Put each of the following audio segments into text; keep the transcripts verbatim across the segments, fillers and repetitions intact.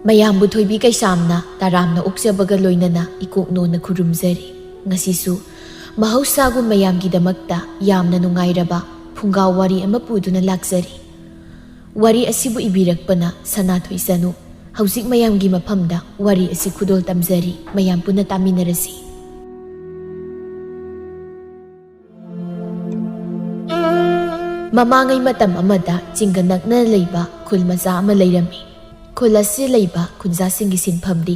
ꯃꯌꯥꯝꯕꯨ ꯊꯣꯏꯕꯤ ꯀꯩꯁꯥꯝꯅ ꯇꯔꯥꯝꯅ ꯑꯣꯛꯆꯕꯒ ꯂꯣꯏꯅꯅ ꯏꯀꯣꯛꯅꯣꯅ ꯈꯨꯔꯨꯝꯖꯔꯤ꯫ ꯉꯁꯤꯁꯨ ꯃꯍꯧꯁꯥꯒꯨꯝ ꯃꯌꯥꯝꯒꯤꯗꯃꯛꯇ ꯌꯥꯝꯅ ꯅꯨꯡꯉꯥꯏꯔꯕ ꯐꯨꯡꯒꯥ ꯋꯥꯔꯤ ꯑꯃ ꯄꯨꯗꯨꯅ ꯂꯥꯛꯆꯔꯤ꯫ ꯋꯥꯔꯤ ꯑꯁꯤꯕꯨ ꯏꯕꯤꯔꯛꯄꯅ ꯁꯅꯥꯊꯣꯏ ꯆꯅꯨ꯫ ꯍꯧꯖꯤꯛ ꯃꯌꯥꯝꯒꯤ ꯃꯐꯝꯗ ꯋꯥꯔꯤ ꯑꯁꯤ ꯈꯨꯗꯣꯜ ꯇꯝꯖꯔꯤ, ꯃꯌꯥꯝ ꯄꯨꯟꯅ ꯇꯥꯃꯤꯟꯅꯔꯁꯤ꯫ ꯃꯃꯥꯡꯉꯩ ꯃꯇꯝ ꯑꯃꯗ ꯆꯤꯡꯒ ꯅꯛꯅ ꯂꯩꯕ ꯈꯨꯜ ꯃꯆꯥ ꯑꯃ ꯂꯩꯔꯝꯃꯤ꯫ ꯈꯨꯜ ꯑꯁꯤ ꯂꯩꯕ ꯈꯨꯟꯖꯥꯁꯤꯡꯒꯤ ꯁꯤꯟꯐꯝꯗꯤ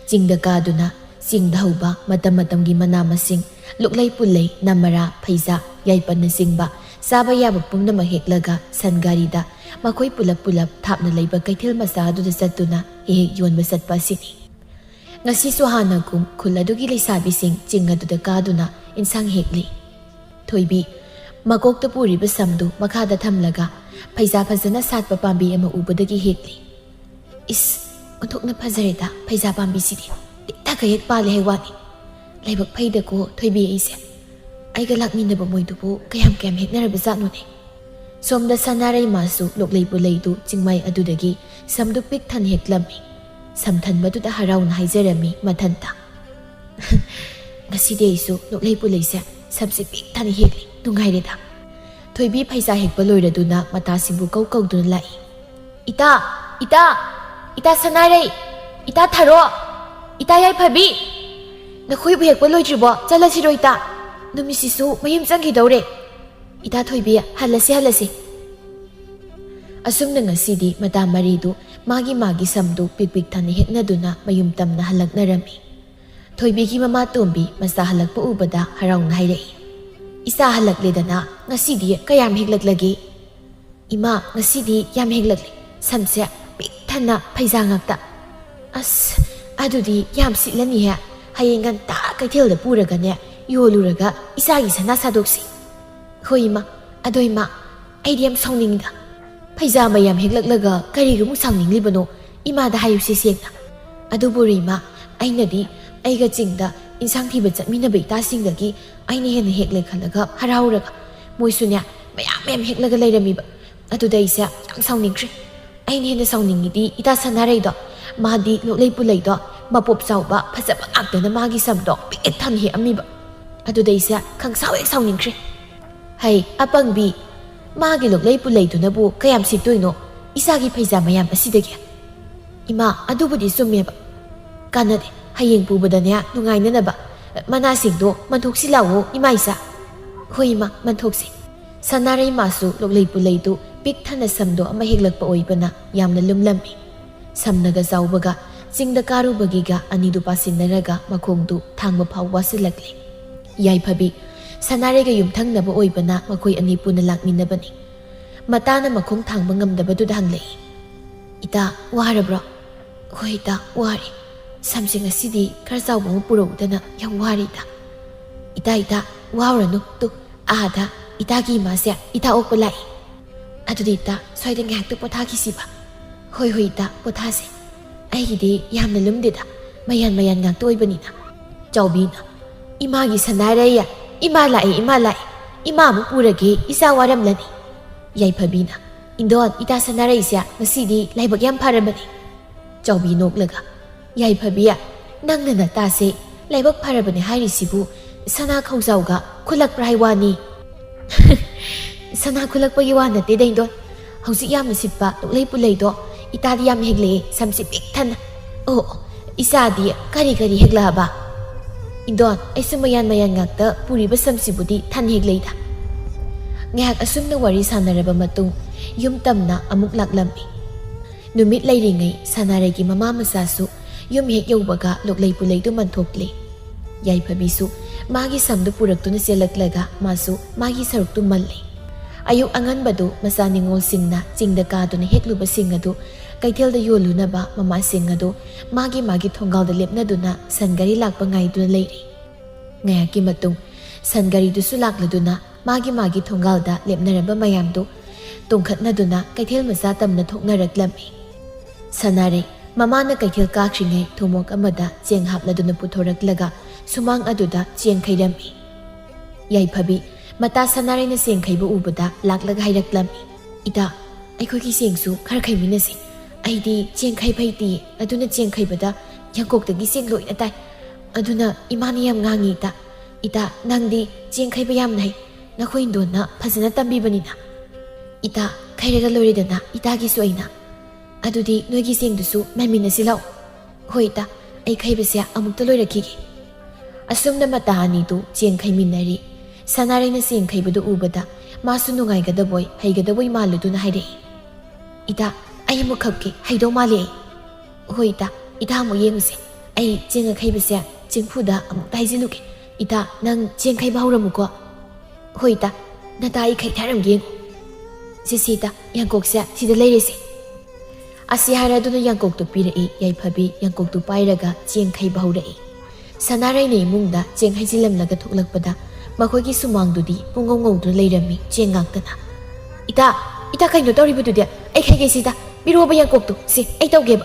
ꯆꯤꯡꯗ ꯀꯥꯗꯨꯅ ꯆꯤꯡꯗ ꯍꯧꯕ ꯃꯇꯝ ꯃꯇꯝꯒꯤ ꯃꯅꯥ ꯃꯁꯤꯡ, ꯂꯨꯛꯂꯩ ꯄꯨꯜꯂꯩ, ꯅꯝꯃꯔꯥ, ꯐꯩꯖꯥ, ꯌꯥꯏꯄꯟꯅꯆꯤꯡꯕ ꯆꯥꯕ ꯌꯥꯕ ꯄꯨꯝꯅꯃꯛ ꯍꯦꯛꯂꯒ ꯁꯟ ꯒꯥꯔꯤꯗ ꯃꯈꯣꯏ ꯄꯨꯂꯞ ꯄꯨꯂꯞ ꯊꯥꯞꯅ ꯂꯩꯕ ꯀꯩꯊꯦꯜ ꯃꯆꯥ ꯑꯗꯨꯗ ꯆꯠꯇꯨꯅ ꯍꯦꯛ ꯍꯦꯛ ꯌꯣꯟꯕ ꯆꯠꯄ ꯑꯁꯤꯅꯤ꯫ ꯉꯁꯤꯁꯨ ꯍꯥꯟꯅꯒꯨꯝ ꯈꯨꯜ ꯑꯗꯨꯒꯤ ꯂꯩꯁꯥꯕꯤꯁꯤꯡ ꯆꯤꯡ ꯑꯗꯨꯗ ꯀꯥꯗꯨꯅ ꯏꯟꯁꯥꯡ ꯍꯦꯛꯂꯤ꯫ ꯊꯣꯏꯕꯤ ꯃꯀꯣꯛꯇ ꯄꯨꯔꯤꯕ ꯁꯝꯗꯨ ꯃꯈꯥꯗ ꯊꯝꯂꯒ ꯐꯩꯖꯥ ꯐꯖꯅ ꯁꯥꯠꯄ ꯄꯥꯝꯕꯤ ꯑꯃ ꯎꯕꯗꯒꯤ ꯍꯦꯛꯂꯤ꯫ "ꯏꯁ, ꯑꯣꯟꯊꯣꯛꯅ ꯐꯖꯔꯦꯗ ꯐꯩꯖꯥ ꯄꯥꯝꯕꯤꯁꯤꯗꯤ꯫ ꯇꯤꯛꯇ ꯀꯌꯦꯛ ꯄꯥꯜꯂꯦ ꯍꯥꯏ ꯋꯥꯅꯤ꯫ ꯂꯥꯏꯕꯛ ꯐꯩꯗꯀꯣ ꯊꯣꯏꯕꯤ ꯑꯩꯁꯦ꯫ ꯑꯩꯒ ꯂꯥꯛꯃꯤꯟꯅꯕ ꯃꯣꯏꯗꯨꯕꯨ ꯀꯌꯥꯝ ꯀꯌꯥꯝ ꯍꯦꯛꯅꯔꯕ ꯖꯥꯠꯅꯣꯅꯦ?" ꯁꯣꯝꯗ ꯁꯅꯥꯔꯩ ꯃꯥꯁꯨ ꯂꯣꯛꯂꯩ ꯄꯨꯂꯩꯗꯨ ꯆꯤꯡꯃꯥꯏ ꯑꯗꯨꯗꯒꯤ ꯁꯝꯗꯨ ꯄꯤꯛ ꯊꯟ ꯍꯦꯛꯂꯝꯃꯤ꯫ ꯁꯝ ꯊꯟꯕꯗꯨꯗ ꯍꯔꯥꯎꯅ ꯍꯥꯏꯖꯔꯝꯃꯤ ꯃꯊꯟꯇ, "ꯉꯁꯤꯗꯤ ꯑꯩꯁꯨ ꯂꯣꯛꯂꯩ ꯄꯨꯂꯩꯁꯦ ꯁꯝꯁꯦ ꯄꯤꯛ ꯊꯟ ꯍꯦꯛꯂꯤ꯫ ꯅꯨꯡꯉꯥꯏꯔꯦꯗ꯫" ꯊꯣꯏꯕꯤ ꯐꯩꯖꯥ ꯍꯦꯛꯄ ꯂꯣꯏꯔꯗꯨꯅ ꯃꯇꯥꯁꯤꯡꯕꯨ ꯀꯧ ꯀꯧꯗꯨꯅ ꯂꯥꯛꯏ꯫ "ꯏꯇꯥ! ꯏꯇꯥ! ꯏꯇꯥ ꯁꯅꯥꯔꯩ! ꯏꯇꯥ ꯊꯔꯣ! ꯏꯇꯥ ꯌꯥꯏꯐꯕꯤ! ꯅꯈꯣꯏꯕꯨ ꯍꯦꯛꯄ ꯂꯣꯏꯗ꯭ꯔꯤꯕꯣ? ꯆꯠꯂꯁꯤꯔꯣ ꯏꯇꯥ? ꯅꯨꯃꯤꯠꯁꯤꯁꯨ ꯃꯌꯨꯝ ꯆꯪꯈꯤꯗꯧꯔꯦ꯫ ꯏꯇꯥ ꯊꯣꯏꯕꯤ, ꯍꯜꯂꯁꯤ, ꯍꯜꯂꯁꯤ꯫" ꯑꯁꯨꯝꯅ ꯉꯁꯤꯗꯤ ꯃꯇꯥ ꯃꯔꯤꯗꯨ ꯃꯥꯒꯤ ꯃꯥꯒꯤ ꯁꯝꯗꯨ ꯄꯤꯛ ꯄꯤꯛ ꯊꯟꯅ ꯍꯦꯛꯅꯗꯨꯅ ꯃꯌꯨꯝ ꯇꯝꯅ ꯍꯜꯂꯛꯅꯔꯝꯃꯤ꯫ ꯊꯣꯏꯕꯤꯒꯤ ꯃꯃꯥ ꯇꯣꯝꯕꯤ ꯃꯆꯥ ꯍꯜꯂꯛꯄ ꯎꯕꯗ ꯍꯔꯥꯎꯅ ꯍꯥꯏꯔꯛꯏ, "ꯏꯆꯥ ꯍꯜꯂꯛꯂꯦꯗꯅ, ꯉꯁꯤꯗꯤ ꯀꯌꯥꯝ ꯍꯦꯛꯂꯛꯂꯒꯦ?" "ꯏꯃꯥ, ꯉꯁꯤꯗꯤ ꯌꯥꯝ ꯍꯦꯛꯂꯛꯂꯦ꯫ ꯁꯝꯁꯦ ꯄꯤꯛ ꯊꯟꯅ ꯐꯩꯖꯥ ꯉꯥꯛꯇ꯫" "ꯑꯁ, ꯑꯗꯨꯗꯤ ꯌꯥꯝ ꯁꯤꯠꯂꯅꯤꯍꯦ꯫ ꯍꯌꯦꯡ ꯉꯟꯇꯥ ꯀꯩꯊꯦꯜꯗ ꯄꯨꯔꯒꯅꯦ, ꯌꯣꯜꯂꯨꯔꯒ ꯏꯆꯥꯒꯤ ꯁꯅꯥ ꯁꯥꯗꯣꯛꯁꯤ꯫" "ꯍꯣꯏ ꯏꯃꯥ꯫ ꯑꯗꯣ ꯏꯃꯥ, ꯑꯩꯗꯤ ꯌꯥꯝ ꯁꯥꯎꯅꯤꯡꯉꯤꯗ꯫ ꯐꯩꯖꯥ ꯃꯌꯥꯝ ꯍꯦꯛꯂꯛꯂꯒ ꯀꯔꯤꯒꯤ ꯑꯃꯨꯛ ꯁꯥꯎꯅꯤꯡꯂꯤꯕꯅꯣ? ꯏꯃꯥꯗ ꯍꯥꯏꯌꯨꯁꯦ ꯁꯦꯡꯅ꯫ ꯑꯗꯨꯕꯨ ꯔꯤꯃꯥ, ꯑꯩꯅꯗꯤ ꯑꯩꯒ ꯆꯤꯡꯗ ꯏꯟꯁꯥꯡ ꯊꯤꯕ ꯆꯠꯃꯤꯟꯅꯕ ꯏꯇꯥꯁꯤꯡꯗꯒꯤ ꯑꯩꯅ ꯍꯦꯟꯅ ꯍꯦꯛꯂꯦ ꯈꯜꯂꯒ ꯍꯔꯥꯎꯔꯒ, ꯃꯣꯏꯁꯨꯅꯦ ꯃꯌꯥꯝ ꯃꯌꯥꯝ ꯍꯦꯛꯂꯒ ꯂꯩꯔꯝꯃꯤꯕ꯫ ꯑꯗꯨꯗ ꯑꯩꯁꯦ ꯌꯥꯝ ꯁꯥꯎꯅꯤꯡꯈ꯭ꯔꯦ꯫ ꯑꯩꯅ ꯍꯦꯟꯅ ꯁꯥꯎꯅꯤꯡꯉꯤꯗꯤ ꯏꯇꯥ ꯁꯅꯥꯔꯩꯗꯣ꯫ ꯃꯥꯗꯤ ꯂꯣꯛꯂꯩ ꯄꯨꯂꯩꯗꯣ ꯃꯄꯣꯞ ꯆꯥꯎꯕ ꯐꯖꯕ ꯉꯥꯛꯇꯅ ꯃꯥꯒꯤ ꯁꯝꯗꯣ ꯄꯤꯛ ꯊꯟꯅ ꯍꯦꯛꯑꯝꯃꯤꯕ꯫ ꯑꯗꯨꯗ ꯑꯩꯁꯦ ꯈꯪꯁꯥꯎ ꯍꯦꯛ ꯁꯥꯎꯅꯤꯡꯈ꯭ꯔꯦ꯫ "ꯍꯩ, ꯑꯄꯪꯕꯤ, ꯃꯥꯒꯤ ꯂꯣꯛꯂꯩ ꯄꯨꯂꯩꯗꯨꯅꯕꯨ ꯀꯌꯥꯝ ꯁꯤꯠꯇꯣꯏꯅꯣ ꯏꯆꯥꯒꯤ ꯐꯩꯖꯥ ꯃꯌꯥꯝ ꯑꯁꯤꯗꯒꯤ?" "ꯏꯃꯥ, ꯑꯗꯨꯕꯨꯗꯤ ꯆꯨꯝꯃꯦꯕ꯫ ꯀꯥꯟꯅꯗꯦ, ꯍꯌꯦꯡ ꯄꯨꯕꯗꯅꯦ ꯅꯨꯡꯉꯥꯏꯅꯅꯕ ꯃꯅꯥꯁꯤꯡꯗꯣ ꯃꯟꯊꯣꯛꯁꯤ ꯂꯥꯛꯑꯣ ꯏꯃꯥ ꯏꯆꯥ꯫" "ꯍꯣꯏ ꯏꯃꯥ, ꯃꯟꯊꯣꯛꯁꯤ꯫" ꯁꯅꯥꯔꯩ ꯃꯥꯁꯨ ꯂꯣꯛꯂꯩ ꯄꯨꯂꯩꯗꯨ ꯄꯤꯛ ꯊꯟꯅ ꯁꯝꯗꯣ ꯑꯃ ꯍꯦꯛꯂꯛꯄ ꯑꯣꯏꯕꯅ ꯌꯥꯝꯅ ꯂꯨꯝꯂꯝꯃꯤ꯫ ꯁꯝꯅꯒ ꯆꯥꯎꯕꯒ ꯆꯤꯡꯗ ꯀꯥꯔꯨꯕꯒꯤꯒ ꯑꯅꯤꯗꯨ ꯄꯥꯁꯤꯟꯅꯔꯒ ꯃꯈꯣꯡꯗꯨ ꯊꯥꯡꯕ ꯐꯥꯎ ꯋꯥꯁꯤꯜꯂꯛꯂꯦ꯫ ꯌꯥꯏꯐꯕꯤ ꯁꯅꯥꯔꯩꯒ ꯌꯨꯝꯊꯪꯅꯕ ꯑꯣꯏꯕꯅ ꯃꯈꯣꯏ ꯑꯅꯤ ꯄꯨꯟꯅ ꯂꯥꯛꯃꯤꯟꯅꯕꯅꯤ꯫ ꯃꯇꯥꯅ ꯃꯈꯣꯡ ꯊꯥꯡꯕ ꯉꯝꯗꯕꯗꯨꯗ ꯍꯪꯂꯛꯏ, "ꯏꯇꯥ, ꯋꯥꯔꯕ꯭ꯔꯣ?" "ꯍꯣꯏ ꯏꯇꯥ, ꯋꯥꯔꯦ꯫ ꯁꯝꯁꯦ ꯉꯁꯤꯗꯤ ꯈꯔ ꯆꯥꯎꯕ ꯑꯃ ꯄꯨꯔꯛꯎꯗꯅ ꯌꯥꯝ ꯋꯥꯔꯦ ꯏꯇꯥ꯫" "ꯏꯇꯥ, ꯏꯇꯥ, ꯋꯥꯔꯨꯔꯅꯨ꯫ ꯇꯨ, ꯑꯥꯗ ꯏꯇꯥꯒꯤ ꯏꯃꯥꯁꯦ ꯏꯇꯥ ꯑꯣꯛꯄ ꯂꯥꯛꯏ꯫ ꯑꯗꯨꯗꯤ ꯏꯇꯥ, ꯁ꯭ꯋꯥꯏꯗ ꯉꯥꯏꯍꯥꯛꯇ ꯄꯣꯊꯥꯈꯤꯁꯤꯕ?" "ꯍꯣꯏ, ꯍꯣꯏ ꯏꯇꯥ, ꯄꯣꯊꯥꯁꯦ꯫ ꯑꯩꯒꯤꯗꯤ ꯌꯥꯝꯅ ꯂꯨꯝꯗꯦꯗ, ꯃꯌꯥꯟ ꯃꯌꯥꯟ ꯉꯥꯛꯇ ꯑꯣꯏꯕꯅꯤꯅ꯫" ꯆꯥꯎꯕꯤꯅ, "ꯏꯃꯥꯒꯤ ꯁꯅꯥꯔꯩ, ꯏꯃꯥ ꯂꯥꯛꯑꯦ, ꯏꯃꯥ ꯂꯥꯛꯑꯦ꯫ ꯏꯃꯥ ꯑꯃꯨꯛ ꯄꯨꯔꯒꯦ, ꯏꯆꯥ ꯋꯥꯔꯝꯂꯅꯤ꯫" ꯌꯥꯏꯐꯕꯤꯅ, "ꯏꯟꯗꯣꯟ, ꯏꯇꯥ ꯁꯅꯥꯔꯩꯁꯦ ꯉꯁꯤꯗꯤ ꯂꯥꯏꯕꯛ ꯌꯥꯝ ꯐꯔꯕꯅꯤ꯫" ꯆꯥꯎꯕꯤ ꯅꯣꯛꯂꯒ, "ꯌꯥꯏꯐꯕꯤ, ꯅꯪꯅ ꯅꯇꯥꯁꯦ ꯂꯥꯏꯕꯛ ꯐꯔꯕꯅꯤ ꯍꯥꯏꯔꯤꯁꯤꯕꯨ ꯁꯅꯥ ꯈꯧꯖꯥꯎꯒ ꯈꯨꯜꯂꯛꯄ꯭ꯔꯥ ꯍꯥꯏ ꯋꯥꯅꯤ?" "ꯁꯅꯥ ꯈꯨꯜꯂꯛꯄꯒꯤ ꯋꯥ ꯅꯠꯇꯦ ꯗꯩꯗꯣꯟ꯫ ꯍꯧꯖꯤꯛ ꯌꯥꯝꯅ ꯁꯤꯠꯄ ꯂꯣꯛꯂꯩ ꯄꯨꯂꯩꯗꯣ ꯏꯇꯥꯗꯤ ꯌꯥꯝ ꯍꯦꯛꯂꯛꯑꯦ, ꯁꯝꯁꯤ ꯄꯤꯛ ꯊꯟꯅ꯫ ꯑꯣ, ꯑꯣ, ꯏꯆꯥꯗꯤ ꯀꯔꯤ ꯀꯔꯤ ꯍꯦꯛꯂꯛꯑꯕ?" "ꯏꯟꯗꯣꯟ, ꯑꯩꯁꯨ ꯃꯌꯥꯟ ꯃꯌꯥꯟ ꯉꯥꯛꯇ ꯄꯨꯔꯤꯕ ꯁꯝꯁꯤꯕꯨꯗꯤ ꯊꯟ ꯍꯦꯛꯂꯛꯏꯗ꯫" ꯉꯥꯏꯍꯥꯛ ꯑꯁꯨꯝꯅ ꯋꯥꯔꯤ ꯁꯥꯟꯅꯔꯕ ꯃꯇꯨꯡ ꯌꯨꯝ ꯇꯝꯅ ꯑꯃꯨꯛ ꯂꯥꯛꯂꯝꯃꯤ꯫ ꯅꯨꯃꯤꯠ ꯂꯩꯔꯤꯉꯩ ꯁꯅꯥꯔꯩꯒꯤ ꯃꯃꯥ ꯃꯆꯥꯁꯨ ꯌꯨꯝ ꯍꯦꯛ ꯌꯧꯕꯒ ꯂꯣꯛꯂꯩ ꯄꯨꯂꯩꯗꯨ ꯃꯟꯊꯣꯛꯂꯦ꯫ ꯌꯥꯏꯐꯕꯤꯁꯨ ꯃꯥꯒꯤ ꯁꯝꯗꯨ ꯄꯨꯔꯛꯇꯨꯅ ꯆꯦꯜꯂꯛꯂꯒ ꯃꯥꯁꯨ ꯃꯥꯒꯤ ꯁꯔꯨꯛꯇꯨ ꯃꯜꯂꯦ꯫ ꯑꯌꯨꯛ ꯑꯉꯟꯕꯗꯨ ꯃꯆꯥ ꯅꯤꯉꯣꯜꯁꯤꯡꯅ ꯆꯤꯡꯗ ꯀꯥꯗꯨꯅ ꯍꯦꯛꯂꯨꯕꯁꯤꯡ ꯑꯗꯨ ꯀꯩꯊꯦꯜꯗ ꯌꯣꯜꯂꯨꯅꯕ ꯃꯃꯥꯁꯤꯡ ꯑꯗꯨ ꯃꯥꯒꯤ ꯃꯥꯒꯤ ꯊꯣꯡꯒꯥꯜꯗ ꯂꯦꯞꯅꯗꯨꯅ ꯁꯟ ꯒꯥꯔꯤ ꯂꯥꯛꯄ ꯉꯥꯏꯗꯨꯅ ꯂꯩꯔꯦ꯫ ꯉꯥꯏꯍꯥꯛꯀꯤ ꯃꯇꯨꯡ ꯁꯟ ꯒꯥꯔꯤꯗꯨꯁꯨ ꯂꯥꯛꯂꯗꯨꯅ ꯃꯥꯒꯤ ꯃꯥꯒꯤ ꯊꯣꯡꯒꯥꯜꯗ ꯂꯦꯞꯅꯔꯝꯕ ꯃꯌꯥꯝꯗꯨ ꯇꯣꯡꯈꯠꯅꯗꯨꯅ ꯀꯩꯊꯦꯜ ꯃꯆꯥ ꯇꯝꯅ ꯊꯣꯛꯅꯔꯛꯂꯝꯃꯤ꯫ ꯁꯅꯥꯔꯩ ꯃꯃꯥꯅ ꯀꯩꯊꯦꯜ ꯀꯥꯈ꯭ꯔꯤꯉꯩ ꯊꯨꯝꯃꯣꯛ ꯑꯃꯗ ꯆꯦꯡ ꯍꯥꯞꯂꯗꯨꯅ ꯄꯨꯊꯣꯔꯛꯂꯒ ꯁꯨꯃꯥꯡ ꯑꯗꯨꯗ ꯆꯦꯡ ꯈꯩꯔꯝꯃꯤ꯫ ꯌꯥꯏꯐꯕꯤ ꯃꯇꯥ ꯁꯅꯥꯔꯩꯅ ꯆꯦꯡ ꯈꯩꯕ ꯎꯕꯗ ꯂꯥꯛꯂꯒ ꯍꯥꯏꯔꯛꯂꯝꯃꯤ, "ꯏꯇꯥ, ꯑꯩꯈꯣꯏꯒꯤ ꯆꯦꯡꯁꯨ ꯈꯔ ꯈꯩꯃꯤꯟꯅꯁꯤ꯫ "ꯑꯩꯗꯤ ꯆꯦꯡ ꯈꯩꯕ ꯍꯩꯇꯤꯌꯦ, ꯑꯗꯨꯅ ꯆꯦꯡ ꯈꯩꯕꯗ ꯌꯥꯡꯀꯣꯛꯇꯒꯤ ꯆꯦꯡ ꯂꯣꯏꯅ ꯇꯥꯏ꯫ ꯑꯗꯨꯅ ꯏꯃꯥꯅ ꯌꯥꯝ ꯉꯥꯡꯉꯤ ꯏꯇꯥ꯫ ꯏꯇꯥ, ꯅꯪꯗꯤ ꯆꯦꯡ ꯈꯩꯕ ꯌꯥꯝꯅ ꯍꯩ, ꯅꯈꯣꯏ ꯏꯟꯗꯣꯟꯅ ꯐꯖꯅ ꯇꯝꯕꯤꯕꯅꯤꯅ꯫ ꯏꯇꯥ, ꯈꯩꯔꯒ ꯂꯣꯏꯔꯦꯗꯅ ꯏꯇꯥꯒꯤꯁꯨ ꯑꯩꯅ꯫ ꯑꯗꯨꯗꯤ ꯅꯣꯏꯒꯤ ꯆꯦꯡꯗꯨꯁꯨ ꯃꯟꯃꯤꯟꯅꯁꯤ ꯂꯥꯛꯑꯣ꯫" "ꯍꯣꯏ ꯏꯇꯥ, ꯑꯩ ꯈꯩꯕꯁꯦ ꯑꯃꯨꯛꯇ ꯂꯣꯏꯔꯛꯈꯤꯒꯦ꯫" ꯑꯁꯨꯝꯅ ꯃꯇꯥ ꯑꯅꯤꯗꯨ ꯆꯦꯡ ꯈꯩꯃꯤꯟꯅꯔꯤ꯫ ꯁꯅꯥꯔꯩꯅ ꯆꯦꯡ ꯈꯩꯕꯗꯨ ꯎꯕꯗ ꯃꯥꯁꯨ ꯅꯨꯡꯉꯥꯏꯒꯗꯕꯣꯏ ꯍꯩꯒꯗꯕꯣꯏ ꯃꯥꯜꯂꯨꯗꯨꯅ ꯍꯥꯏꯔꯛꯏ, "ꯏꯇꯥ, ꯑꯩ ꯑꯃꯨꯛ ꯈꯞꯀꯦ, ꯍꯩꯗꯧ ꯃꯥꯜꯂꯦ ꯑꯩ꯫" "ꯍꯣꯏ ꯏꯇꯥ, ꯏꯇꯥ ꯑꯃꯨꯛ ꯌꯦꯡꯉꯨꯁꯦ꯫ ꯑꯩ ꯆꯦꯡ ꯑꯈꯩꯕꯁꯦ ꯆꯦꯡꯐꯨꯗ ꯑꯃꯨꯛꯇ ꯍꯩꯖꯤꯜꯂꯨꯒꯦ꯫ ꯏꯇꯥ, ꯅꯪ ꯆꯦꯡ ꯈꯩꯕ ꯍꯧꯔꯝꯃꯨꯀꯣ꯫" "ꯍꯣꯏ ꯏꯇꯥ, ꯅꯇꯥ ꯑꯩ ꯈꯩꯊꯔꯝꯒꯦ ꯌꯦꯡꯉꯨ꯫ ꯁꯤꯁꯤ ꯏꯇꯥ, ꯌꯥꯡꯀꯣꯛꯁꯦ ꯁꯤꯗ ꯂꯩꯔꯦꯁꯦ꯫" ꯑꯁꯤ ꯍꯥꯏꯔꯗꯨꯅ ꯌꯥꯡꯀꯣꯛꯇꯨ ꯄꯤꯔꯛꯏ꯫ ꯌꯥꯏꯐꯕꯤ ꯌꯥꯡꯀꯣꯛꯇꯨ ꯄꯥꯏꯔꯒ ꯆꯦꯡ ꯈꯩꯕ ꯍꯧꯔꯛꯏ꯫ ꯁꯅꯥꯔꯩꯅ ꯏꯃꯨꯡꯗ ꯆꯦꯡ ꯍꯩꯖꯤꯜꯂꯝꯂꯒ ꯊꯣꯛꯂꯛꯄꯗ ꯃꯈꯣꯏꯒꯤ ꯁꯨꯃꯥꯡꯗꯨꯗꯤ ꯄꯨꯡꯉꯧ ꯉꯧꯗꯨꯅ ꯂꯩꯔꯝꯃꯤ ꯆꯦꯡ ꯉꯥꯛꯇꯅ꯫ "ꯏꯇꯥ, ꯏꯇꯥ ꯀꯩꯅꯣ ꯇꯧꯔꯤꯕꯗꯨꯗꯤ? ꯑꯩ ꯈꯩꯒꯦ ꯁꯤꯗ, ꯄꯤꯔꯛꯑꯣꯕ ꯌꯥꯡꯀꯣꯛꯇꯣ, ꯁꯤ ꯑꯩ ꯇꯧꯒꯦꯕ꯫"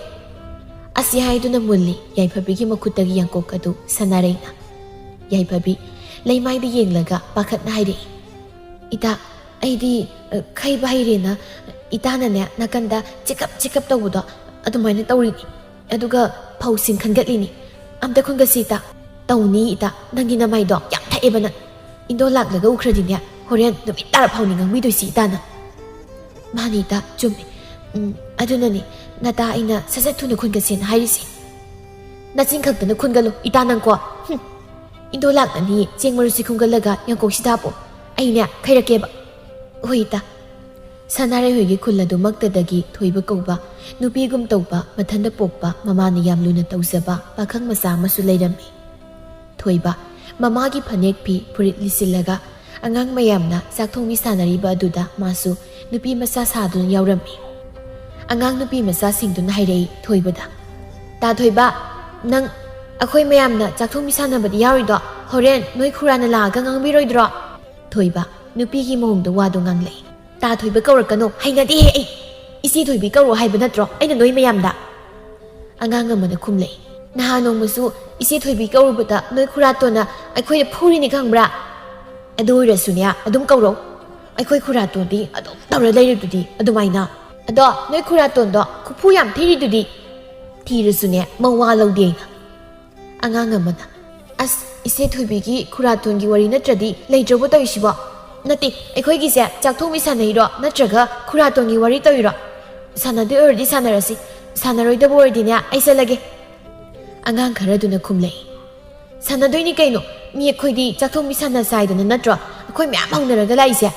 ꯑꯁꯤ ꯍꯥꯏꯗꯨꯅ ꯃꯨꯜꯂꯤ ꯌꯥꯏꯐꯕꯤꯒꯤ ꯃꯈꯨꯠꯇꯒꯤ ꯌꯥꯡꯀꯣꯛ ꯑꯗꯨ ꯁꯅꯥꯔꯩꯅ꯫ ꯌꯥꯏꯐꯕꯤ ꯂꯩꯃꯥꯏꯗ ꯌꯦꯡꯂꯒ ꯄꯥꯈꯠꯅ ꯍꯥꯏꯔꯛꯏ, "ꯏꯇꯥ, ꯑꯩꯗꯤ, ꯑ, ꯈꯩꯕ ꯍꯩꯔꯦꯅ ꯏꯇꯥꯅꯅꯦ ꯅꯥꯀꯟꯗ ꯆꯤꯀꯞ ꯆꯤꯀꯞ ꯇꯧꯕꯗꯣ ꯑꯗꯨꯃꯥꯏꯅ ꯇꯧꯔꯤꯅꯤ꯫ ꯑꯗꯨꯒ ꯐꯧꯁꯤꯡ ꯈꯟꯒꯠꯂꯤꯅꯤ꯫ ꯑꯝꯇ ꯈꯨꯟꯒꯠꯁꯤ ꯏꯇꯥ꯫" "ꯇꯧꯅꯤ ꯏꯇꯥ, ꯅꯪꯒꯤ ꯅꯃꯥꯏꯗꯣ ꯌꯥꯝ ꯊꯛꯑꯦꯕ ꯅꯪ꯫ ꯏꯟꯗꯣ ꯂꯥꯛꯂꯒ ꯎꯈ꯭ꯔꯗꯤꯅꯦ ꯍꯣꯔꯦꯟ ꯅꯨꯃꯤꯠ ꯇꯥꯔ ꯐꯥꯎꯅꯤ ꯉꯥꯡꯕꯤꯗꯣꯏꯁꯤ ꯏꯇꯥꯅ꯫" "ꯃꯥꯅꯤ ꯏꯇꯥ, ꯆꯨꯝꯃꯤ꯫ ꯎꯝ, ꯑꯗꯨꯅꯅꯤ ꯅꯇꯥ ꯑꯩꯅ ꯁꯠ ꯁꯠ ꯊꯨꯅ ꯈꯨꯟꯒꯠꯁꯦꯅ ꯍꯥꯏꯔꯤꯁꯦ꯫" "ꯅꯆꯤꯟ ꯈꯛꯇꯅ ꯈꯨꯟꯒꯠꯂꯨ ꯏꯇꯥ ꯅꯪꯀꯣ꯫ ꯍꯨꯝ꯫ ꯏꯟꯗꯣ ꯂꯥꯛꯂꯅꯤ, ꯆꯦꯡ ꯃꯔꯨꯁꯤ ꯈꯨꯟꯒꯠꯂꯒ ꯌꯥꯡꯀꯣꯛꯁꯤꯗ ꯍꯥꯞꯄꯣ꯫ ꯑꯩꯅꯦ ꯈꯩꯔꯛꯀꯦꯕ꯫" "ꯍꯣꯏ ꯏꯇꯥ꯫" ꯁꯅꯥꯔꯩ ꯍꯣꯏꯒꯤ ꯈꯨꯜ ꯑꯗꯨꯃꯛꯇꯗꯒꯤ ꯊꯣꯏꯕ ꯀꯧꯕ ꯅꯨꯄꯤꯒꯨꯝ ꯇꯧꯕ, ꯃꯊꯟꯇ ꯄꯣꯛꯄ, ꯃꯃꯥꯅ ꯌꯥꯝ ꯂꯨꯅ ꯇꯧꯖꯕ ꯄꯥꯈꯪ ꯃꯆꯥ ꯑꯃꯁꯨ ꯂꯩꯔꯝꯃꯤ꯫ ꯊꯣꯏꯕ ꯃꯃꯥꯒꯤ ꯐꯅꯦꯛ ꯐꯤ ꯐꯨꯔꯤꯠ ꯂꯤꯠꯁꯤꯜꯂꯒ ꯑꯉꯥꯡ ꯃꯌꯥꯝꯅ ꯆꯥꯛ ꯊꯣꯡꯕꯤ ꯁꯥꯟꯅꯔꯤꯕ ꯑꯗꯨꯗ ꯃꯥꯁꯨ ꯅꯨꯄꯤ ꯃꯆꯥ ꯁꯥꯗꯨꯅ ꯌꯥꯎꯔꯝꯃꯤ꯫ ꯑꯉꯥꯡ ꯅꯨꯄꯤ ꯃꯆꯥꯁꯤꯡꯗꯨꯅ ꯍꯥꯏꯔꯛꯏ ꯊꯣꯏꯕꯗ, "ꯇꯥ ꯊꯣꯏꯕ, ꯅꯪ ꯑꯩꯈꯣꯏ ꯃꯌꯥꯝꯅ ꯆꯥꯛ ꯊꯣꯡꯕꯤ ꯁꯥꯟꯅꯕꯗ ꯌꯥꯎꯔꯤꯗꯣ ꯍꯣꯔꯦꯟ ꯅꯣꯏ ꯈꯨꯔꯥꯅ ꯂꯥꯛꯑꯒ ꯉꯥꯡꯕꯤꯔꯣꯏꯗ꯭ꯔꯣ?" ꯊꯣꯏꯕ ꯅꯨꯄꯤꯒꯤ ꯃꯑꯣꯡꯗ ꯋꯥꯗꯣ ꯉꯥꯡꯂꯛꯏ꯫ "ꯇꯥ ꯊꯣꯏꯕ ꯀꯧꯔꯛꯀꯅꯣ, ꯍꯩꯅꯗꯦꯍꯦ ꯑꯩ꯫ ꯏꯆꯦ ꯊꯣꯏꯕꯤ ꯀꯧꯔꯣ ꯍꯥꯏꯕ ꯅꯠꯇ꯭ꯔꯣ ꯑꯩꯅ ꯅꯣꯏ ꯃꯌꯥꯝꯗ?" ꯑꯉꯥꯡ ꯑꯃꯅ ꯈꯨꯝꯂꯛꯏ꯫ "ꯅꯍꯥꯟ ꯅꯣꯡꯃꯁꯨ ꯏꯆꯦ ꯊꯣꯏꯕꯤ ꯀꯧꯔꯨꯕꯗ ꯅꯣꯏ ꯈꯨꯔꯥꯇꯣꯟꯅ ꯑꯩꯈꯣꯏꯗ ꯐꯨꯔꯤꯅꯤ ꯈꯪꯕ꯭ꯔꯥ? ꯑꯗꯨ ꯑꯣꯏꯔꯁꯨꯅꯦ, ꯑꯗꯨꯝ ꯀꯧꯔꯣ꯫ ꯑꯩꯈꯣꯏ ꯈꯨꯔꯥꯇꯣꯟꯗꯤ ꯑꯗꯨꯝ ꯇꯧꯔ ꯂꯩꯔꯤꯗꯨꯗꯤ ꯑꯗꯨꯃꯥꯏꯅ꯫" ꯑꯗꯣ ꯅꯣꯏ ꯈꯨꯔꯥꯇꯣꯟꯗꯣ ꯈꯨꯐꯨ ꯌꯥꯝ ꯊꯤꯔꯤꯗꯨꯗꯤ꯫ ꯊꯤꯔꯁꯨꯅꯦ, ꯃꯋꯥ ꯂꯧꯗꯦ ꯑꯩꯅ꯫ ꯑꯉꯥꯡ ꯑꯃꯅ, "ꯑꯁ, ꯏꯆꯦ ꯊꯣꯏꯕꯤꯒꯤ ꯈꯨꯔꯥꯇꯣꯟꯒꯤ ꯋꯥꯔꯤ ꯅꯠꯇ꯭ꯔꯗꯤ ꯂꯩꯇ꯭ꯔꯕꯣ ꯇꯧꯔꯤꯁꯤꯕꯣ? ꯅꯠꯇꯦ, ꯑꯩꯈꯣꯏꯒꯤꯁꯦ ꯆꯥꯛꯊꯣꯡꯕꯤ ꯁꯥꯟꯅꯩꯔꯣ ꯅꯠꯇ꯭ꯔꯒ ꯈꯨꯔꯥꯇꯣꯟꯒꯤ ꯋꯥꯔꯤ ꯇꯧꯔꯤꯔꯣ? ꯁꯥꯟꯅꯗꯣꯏ ꯑꯣꯏꯔꯗꯤ ꯁꯥꯟꯅꯔꯁꯤ, ꯁꯥꯟꯅꯔꯣꯏꯗꯕ ꯑꯣꯏꯔꯗꯤꯅꯦ ꯑꯩ ꯆꯠꯂꯒꯦ꯫" ꯑꯉꯥꯡ ꯈꯔꯗꯨꯅ ꯈꯨꯝꯂꯛꯏ, "ꯁꯥꯟꯅꯗꯣꯏꯅꯤ ꯀꯩꯅꯣ, ꯃꯤ ꯑꯩꯈꯣꯏꯗꯤ ꯆꯥꯛꯊꯣꯡꯕꯤ ꯁꯥꯟꯅꯁꯦ ꯍꯥꯏꯗꯅ ꯅꯠꯇ꯭ꯔꯣ ꯑꯩꯈꯣꯏ ꯃꯌꯥꯝ ꯍꯧꯅꯔꯒ ꯂꯥꯛꯏꯁꯦ?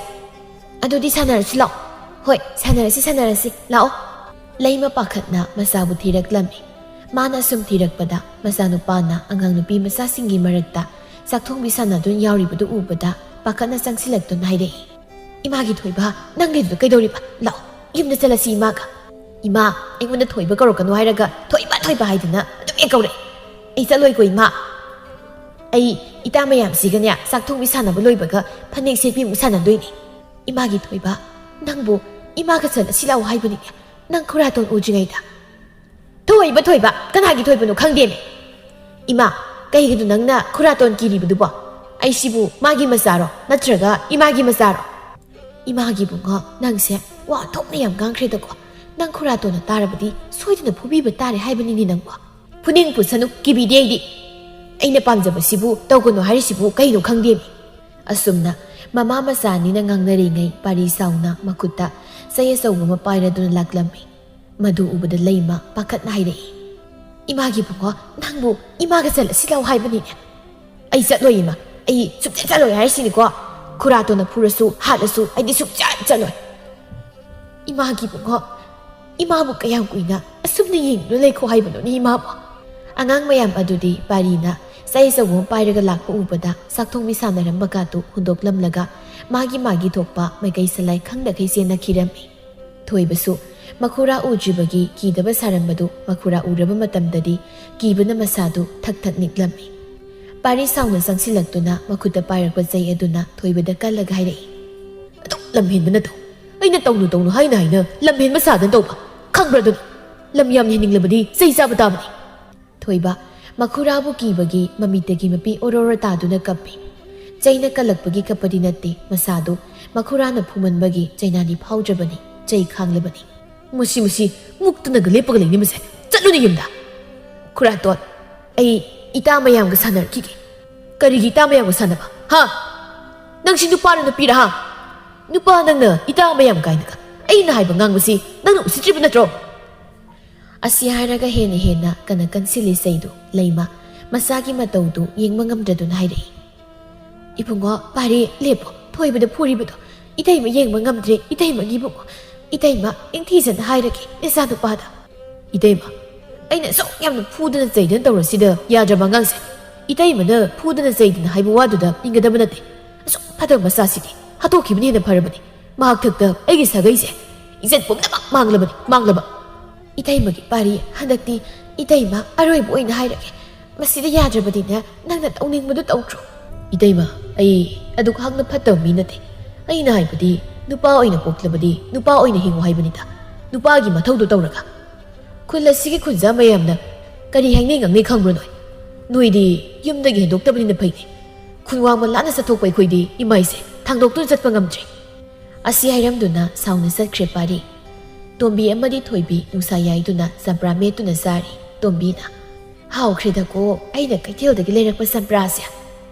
ꯑꯗꯨꯗꯤ ꯁꯥꯟꯅꯔꯁꯤ ꯂꯥꯛꯑꯣ꯫" "ꯍꯣꯏ, ꯁꯥꯟꯅꯔꯁꯤ, ꯁꯥꯟꯅꯔꯁꯤ, ꯂꯥꯛꯑꯣ꯫" ꯂꯩꯃ ꯄꯥꯈꯠꯅ ꯃꯆꯥꯕꯨ ꯊꯤꯔꯛꯂꯝꯃꯤ꯫ ꯃꯥꯅ ꯁꯨꯝ ꯊꯤꯔꯛꯄꯗ ꯃꯆꯥꯅꯨꯄꯥꯅ ꯑꯉꯥꯡ ꯅꯨꯄꯤ ꯃꯆꯥꯁꯤꯡꯒꯤ ꯃꯔꯛꯇ ꯆꯥꯛꯊꯣꯡꯕꯤ ꯁꯥꯟꯅꯗꯨꯅ ꯌꯥꯎꯔꯤꯕꯗꯨ ꯎꯕꯗ ꯄꯥꯈꯠꯅ ꯆꯪꯁꯤꯜꯂꯛꯇꯨꯅ ꯍꯥꯏꯔꯛꯏ, "ꯏꯃꯥꯒꯤ ꯊꯣꯏꯕ, ꯅꯪꯒꯤꯗꯨ ꯀꯩꯗꯧꯔꯤꯕ? ꯂꯥꯛꯑꯣ, ꯌꯨꯝꯗ ꯆꯠꯂꯁꯤ ꯏꯃꯥꯒ꯫" "ꯏꯃꯥ, ꯑꯩꯉꯣꯟꯗ ꯊꯣꯏꯕ ꯀꯧꯔꯛꯀꯅꯨ ꯍꯥꯏꯔꯒ ꯊꯣꯏꯕ, ꯊꯣꯏꯕ ꯍꯥꯏꯗꯨꯅ ꯑꯗꯨꯝ ꯍꯦꯛ ꯀꯧꯔꯛꯑꯦ꯫ ꯑꯩ ꯆꯠꯂꯣꯏꯀꯣ ꯏꯃꯥ꯫ ꯑꯩ ꯏꯇꯥ ꯃꯌꯥꯝꯁꯤꯒꯅꯦ ꯆꯥꯛꯊꯣꯡꯕꯤ ꯁꯥꯟꯅꯕ ꯂꯣꯏꯕꯒ ꯐꯅꯦꯛ ꯁꯦꯠꯄꯤ ꯑꯃꯨꯛ ꯁꯥꯟꯅꯗꯣꯏꯅꯤ꯫ ꯏꯃꯥꯒꯤ ꯊꯣꯏꯕ, ꯅꯪꯕꯨ ꯏꯃꯥꯒ ꯆꯠꯂꯁꯤ ꯂꯥꯛꯑꯣ ꯍꯥꯏꯕꯅꯤꯅꯦ, ꯅꯪ ꯈꯨꯔꯥꯇꯣꯟ ꯎꯗ꯭ꯔꯤꯉꯩꯗ꯫" "ꯊꯣꯏꯕ, ꯊꯣꯏꯕ, ꯀꯅꯥꯒꯤ ꯊꯣꯏꯕꯅꯣ ꯈꯪꯗꯦꯃꯦ꯫" "ꯏꯃꯥ, ꯀꯩꯒꯤꯅꯣ ꯅꯪꯅ ꯈꯨꯔꯥꯇꯣꯟ ꯀꯤꯔꯤꯕꯗꯨꯕꯣ? ꯑꯩꯁꯤꯕꯨ ꯃꯥꯒꯤ ꯃꯆꯥꯔꯣ ꯅꯠꯇ꯭ꯔꯒ ꯏꯃꯥꯒꯤ ꯃꯆꯥꯔꯣ?" "ꯏꯃꯥꯒꯤ ꯏꯕꯨꯡꯉꯣ, ꯅꯪꯁꯦ ꯋꯥ ꯊꯣꯛꯅ ꯌꯥꯝ ꯉꯥꯡꯈ꯭ꯔꯦꯗꯀꯣ꯫ ꯅꯪ ꯈꯨꯔꯥꯇꯣꯟꯅ ꯇꯥꯔꯕꯗꯤ ꯁꯣꯏꯗꯅ ꯐꯨꯕꯤꯕ ꯇꯥꯔꯦ ꯍꯥꯏꯕꯅꯤꯅꯦ ꯅꯪꯕꯣ꯫" "ꯐꯨꯅꯤꯡ ꯐꯨꯁꯅꯨ, ꯀꯤꯕꯤꯗꯦ ꯑꯩꯗꯤ꯫ ꯑꯩꯅ ꯄꯥꯝꯖꯕꯁꯤꯕꯨ ꯇꯧꯒꯅꯨ ꯍꯥꯏꯔꯤꯁꯤꯕꯨ ꯀꯩꯅꯣ ꯈꯪꯗꯦꯃꯤ꯫" ꯑꯁꯨꯝꯅ ꯃꯃꯥ ꯃꯆꯥ ꯑꯅꯤꯅ ꯉꯥꯡꯅꯔꯤꯉꯩ ꯄꯥꯔꯤ ꯁꯥꯎꯅ ꯃꯈꯨꯠꯇ ꯆꯩ ꯑꯆꯧꯕ ꯑꯃ ꯄꯥꯏꯔꯗꯨꯅ ꯂꯥꯛꯂꯝꯃꯤ꯫ ꯃꯗꯨ ꯎꯕꯗ ꯂꯩꯃ ꯄꯥꯈꯠꯅ ꯍꯥꯏꯔꯛꯏ, "ꯏꯃꯥꯒꯤ ꯏꯕꯨꯡꯉꯣ, ꯅꯪꯕꯨ ꯏꯃꯥꯒ ꯆꯠꯂꯁꯤ ꯂꯥꯎ ꯍꯥꯏꯕꯅꯤꯅꯦ꯫" "ꯑꯩ ꯆꯠꯂꯣꯏ ꯏꯃꯥ, ꯑꯩ ꯁꯨꯡꯆꯠ ꯆꯠꯂꯣꯏ ꯍꯥꯏꯔꯤꯁꯤꯅꯤꯀꯣ꯫ ꯈꯨꯔꯥꯇꯣꯟꯅ ꯐꯨꯔꯁꯨ ꯍꯥꯠꯂꯁꯨ ꯑꯩꯗꯤ ꯁꯨꯡꯆꯠ ꯆꯠꯂꯣꯏ꯫" "ꯏꯃꯥꯒꯤ ꯏꯕꯨꯡꯉꯣ, ꯏꯃꯥꯕꯨ ꯀꯌꯥꯝ ꯀꯨꯏꯅ ꯑꯁꯨꯝꯅ ꯌꯦꯡꯗꯨꯅ ꯂꯩꯈꯣ ꯍꯥꯏꯕꯅꯣꯅꯦ ꯏꯃꯥꯕꯨ?" ꯑꯉꯥꯡ ꯃꯌꯥꯝ ꯑꯗꯨꯗꯤ ꯄꯥꯔꯤꯅ ꯆꯩ ꯑꯆꯧꯕ ꯑꯃ ꯄꯥꯏꯔꯒ ꯂꯥꯛꯄ ꯎꯕꯗ ꯆꯥꯛꯊꯣꯡꯕꯤ ꯁꯥꯟꯅꯔꯝꯕꯒꯗꯨ ꯍꯨꯟꯗꯣꯛꯂꯝꯂꯒ ꯃꯥꯒꯤ ꯃꯥꯒꯤ ꯊꯣꯛꯄ ꯃꯥꯏꯀꯩ ꯁꯂꯥꯏ ꯈꯪꯗꯈꯩ ꯆꯦꯟꯅꯈꯤꯔꯝꯃꯤ꯫ ꯊꯣꯏꯕꯁꯨ ꯃꯈꯨꯔꯥ ꯎꯗ꯭ꯔꯤꯕꯒꯤ ꯀꯤꯗꯕ ꯁꯥꯔꯝꯕꯗꯨ ꯃꯈꯨꯔꯥ ꯎꯔꯕ ꯃꯇꯝꯗꯗꯤ ꯀꯤꯕꯅ ꯃꯁꯥꯗꯨ ꯊꯛ ꯊꯛ ꯅꯤꯛꯂꯝꯃꯤ꯫ ꯄꯥꯔꯤ ꯁꯥꯎꯅ ꯆꯪꯁꯤꯜꯂꯛꯇꯨꯅ ꯃꯈꯨꯠꯇ ꯄꯥꯏꯔꯛꯄ ꯆꯩ ꯑꯗꯨꯅ ꯊꯣꯏꯕꯗ ꯀꯜꯂꯒ ꯍꯥꯏꯔꯛꯏ, "ꯑꯗꯨꯛ ꯂꯝꯍꯦꯟꯕ ꯅꯠꯇꯧ꯫ ꯑꯩꯅ ꯇꯧꯅꯨ ꯇꯧꯅꯨ ꯍꯥꯏꯅ ꯍꯥꯏꯅ ꯂꯝꯍꯦꯟꯕ ꯁꯥꯗꯅ ꯇꯧꯕ꯫ ꯈꯪꯕ꯭ꯔꯥ ꯑꯗꯨꯅ? ꯂꯝ ꯌꯥꯝꯅ ꯍꯦꯟꯅꯤꯡꯂꯕꯗꯤ ꯆꯩ ꯆꯥꯕ ꯇꯥꯕꯅꯤ꯫" ꯊꯣꯏꯕ ꯃꯈꯨꯔꯥꯕꯨ ꯀꯤꯕꯒꯤ ꯃꯃꯤꯠꯇꯒꯤ ꯃꯄꯤ ꯑꯣꯔꯣꯔꯣ ꯇꯥꯗꯨꯅ ꯀꯞꯄꯤ꯫ ꯆꯩꯅ ꯀꯜꯂꯛꯄꯒꯤ ꯀꯞꯄꯗꯤ ꯅꯠꯇꯦ, ꯃꯁꯥꯗꯨ ꯃꯈꯨꯔꯥꯅ ꯐꯨꯃꯟꯕꯒꯤ ꯆꯩꯅꯥꯗꯤ ꯐꯥꯎꯗ꯭ꯔꯕꯅꯤ, ꯆꯩ ꯈꯥꯡꯂꯕꯅꯤ꯫ ꯃꯁꯤ, ꯃꯁꯤ ꯃꯨꯛꯇꯅꯒ ꯂꯦꯞꯄꯒ ꯂꯩꯅꯤ ꯃꯁꯦ꯫ ꯆꯠꯂꯨꯅꯦ ꯌꯨꯝꯗ꯫ ꯈꯨꯔꯥꯇꯣꯟ, ꯑꯩ ꯏꯇꯥ ꯃꯌꯥꯝꯒ ꯁꯥꯟꯅꯔꯛꯈꯤꯒꯦ꯫ ꯀꯔꯤꯒꯤ ꯏꯇꯥ ꯃꯌꯥꯝꯒ ꯁꯥꯟꯅꯕ? ꯍꯥ? ꯅꯪꯁꯤ ꯅꯨꯄꯥꯔ ꯅꯨꯄꯤꯔ, ꯍꯥ? ꯅꯨꯄꯥ ꯅꯪꯅ ꯏꯇꯥ ꯃꯌꯥꯝ ꯀꯥꯏꯅꯒ꯫ ꯑꯩꯅ ꯍꯥꯏꯕ ꯉꯥꯡꯕꯁꯤ ꯅꯪꯅ ꯎꯁꯤꯠꯇ꯭ꯔꯤꯕ ꯅꯠꯇ꯭ꯔꯣ? ꯑꯁꯤ ꯍꯥꯏꯔꯒ ꯍꯦꯟꯅ ꯍꯦꯟꯅ ꯀꯟꯅ ꯀꯟꯁꯤꯜꯂꯤ ꯆꯩꯗꯨ ꯂꯩꯃ꯫ ꯃꯆꯥꯒꯤ ꯃꯇꯧꯗꯨ ꯌꯦꯡꯕ ꯉꯝꯗ꯭ꯔꯗꯨꯅ ꯍꯥꯏꯔꯛꯏ꯫ "ꯏꯕꯨꯡꯉꯣ, ꯄꯥꯔꯤ, ꯂꯦꯞꯄꯣ꯫ ꯊꯣꯏꯕꯗ ꯐꯨꯔꯤꯕꯗꯣ ꯏꯇꯩꯃ ꯌꯦꯡꯕ ꯉꯝꯗ꯭ꯔꯦ, ꯏꯇꯩꯃꯒꯤ ꯏꯕꯨꯡꯉꯣ꯫ ꯏꯇꯩꯃ, ꯅꯤꯡꯊꯤꯖꯅ ꯍꯥꯏꯔꯒꯦ ꯅꯆꯥꯅꯨꯄꯥꯗ꯫" "ꯏꯇꯩꯃ, ꯑꯩꯅ ꯑꯁꯨꯛ ꯌꯥꯝꯅ ꯐꯨꯗꯅ ꯆꯩꯗꯅ ꯇꯧꯔꯁꯤꯗ ꯌꯥꯗ꯭ꯔꯕ ꯑꯉꯥꯡꯁꯦ? ꯏꯇꯩꯃꯅ ꯐꯨꯗꯅ ꯆꯩꯗꯅ ꯍꯥꯏꯕ ꯋꯥꯗꯨꯗ ꯏꯟꯒꯗꯕ ꯅꯠꯇꯦ꯫ ꯑꯁꯨꯛ ꯐꯠꯇꯕ ꯃꯆꯥꯁꯤꯗꯤ ꯍꯥꯠꯇꯣꯛꯈꯤꯕꯅ ꯍꯦꯟꯅ ꯐꯔꯕꯅꯤ꯫ ꯃꯍꯥꯛꯊꯛꯇ ꯑꯩꯒꯤ ꯁꯥꯒꯩꯁꯦ, ꯏꯖꯠ ꯄꯨꯝꯅꯃꯛ ꯃꯥꯡꯂꯕꯅꯤ, ꯃꯥꯡꯂꯕ꯫" "ꯏꯇꯩꯃꯒꯤ ꯄꯥꯔꯤ, ꯍꯟꯗꯛꯇꯤ ꯏꯇꯩꯃ ꯑꯔꯣꯏꯕ ꯑꯣꯏꯅ ꯍꯥꯏꯔꯒꯦ꯫ ꯃꯁꯤꯗ ꯌꯥꯗ꯭ꯔꯕꯗꯤꯅꯦ, ꯅꯪꯅ ꯇꯧꯅꯤꯡꯕꯗꯨ ꯇꯧꯈ꯭ꯔꯣ꯫" "ꯏꯇꯩꯃ, ꯑꯩ ꯑꯗꯨꯛ ꯍꯥꯛꯅ ꯐꯠꯇꯕ ꯃꯤ ꯅꯠꯇꯦ꯫ ꯑꯩꯅ ꯍꯥꯏꯕꯗꯤ ꯅꯨꯄꯥ ꯑꯣꯏꯅ ꯄꯣꯛꯂꯕꯗꯤ ꯅꯨꯄꯥ ꯑꯣꯏꯅ ꯍꯤꯡꯉꯨ ꯍꯥꯏꯕꯅꯤꯗ꯫ ꯅꯨꯄꯥꯒꯤ ꯃꯊꯧꯗꯨ ꯇꯧꯔꯒ꯫ ꯈꯨꯜ ꯑꯁꯤꯒꯤ ꯈꯨꯟꯖꯥ ꯃꯌꯥꯝꯅ ꯀꯔꯤ ꯍꯥꯏꯅꯩ ꯉꯥꯡꯅꯩ ꯈꯪꯕ꯭ꯔꯣ ꯅꯣꯏ? ꯅꯣꯏꯗꯤ ꯌꯨꯝꯗꯒꯤ ꯍꯦꯟꯗꯣꯛꯇꯕꯅꯤꯅ ꯐꯩꯅꯦ꯫ ꯈꯨꯟ ꯋꯥꯡꯃ ꯂꯥꯞꯅ ꯆꯠꯊꯣꯛꯄ ꯑꯩꯈꯣꯏꯗꯤ ꯏꯃꯥꯏꯁꯦ ꯊꯥꯡꯗꯣꯛꯇꯨꯅ ꯆꯠꯄ ꯉꯝꯗ꯭ꯔꯦ꯫" ꯑꯁꯤ ꯍꯥꯏꯔꯝꯗꯨꯅ ꯁꯥꯎꯅ ꯆꯠꯈ꯭ꯔꯦ ꯄꯥꯔꯤ꯫ ꯇꯣꯝꯕꯤ ꯑꯃꯗꯤ ꯊꯣꯏꯕꯤ ꯅꯨꯡꯁꯥ ꯌꯥꯏꯗꯨꯅ ꯆꯝꯄ꯭ꯔꯥ ꯃꯦꯠꯇꯨꯅ ꯆꯥꯔꯤ꯫ ꯇꯣꯝꯕꯤꯅ, "ꯍꯥꯎꯈ꯭ꯔꯦꯗꯀꯣ ꯑꯩꯅ ꯀꯩꯊꯦꯜꯗꯒꯤ ꯂꯩꯔꯛꯄ ꯆꯝꯄ꯭ꯔꯥꯁꯦ꯫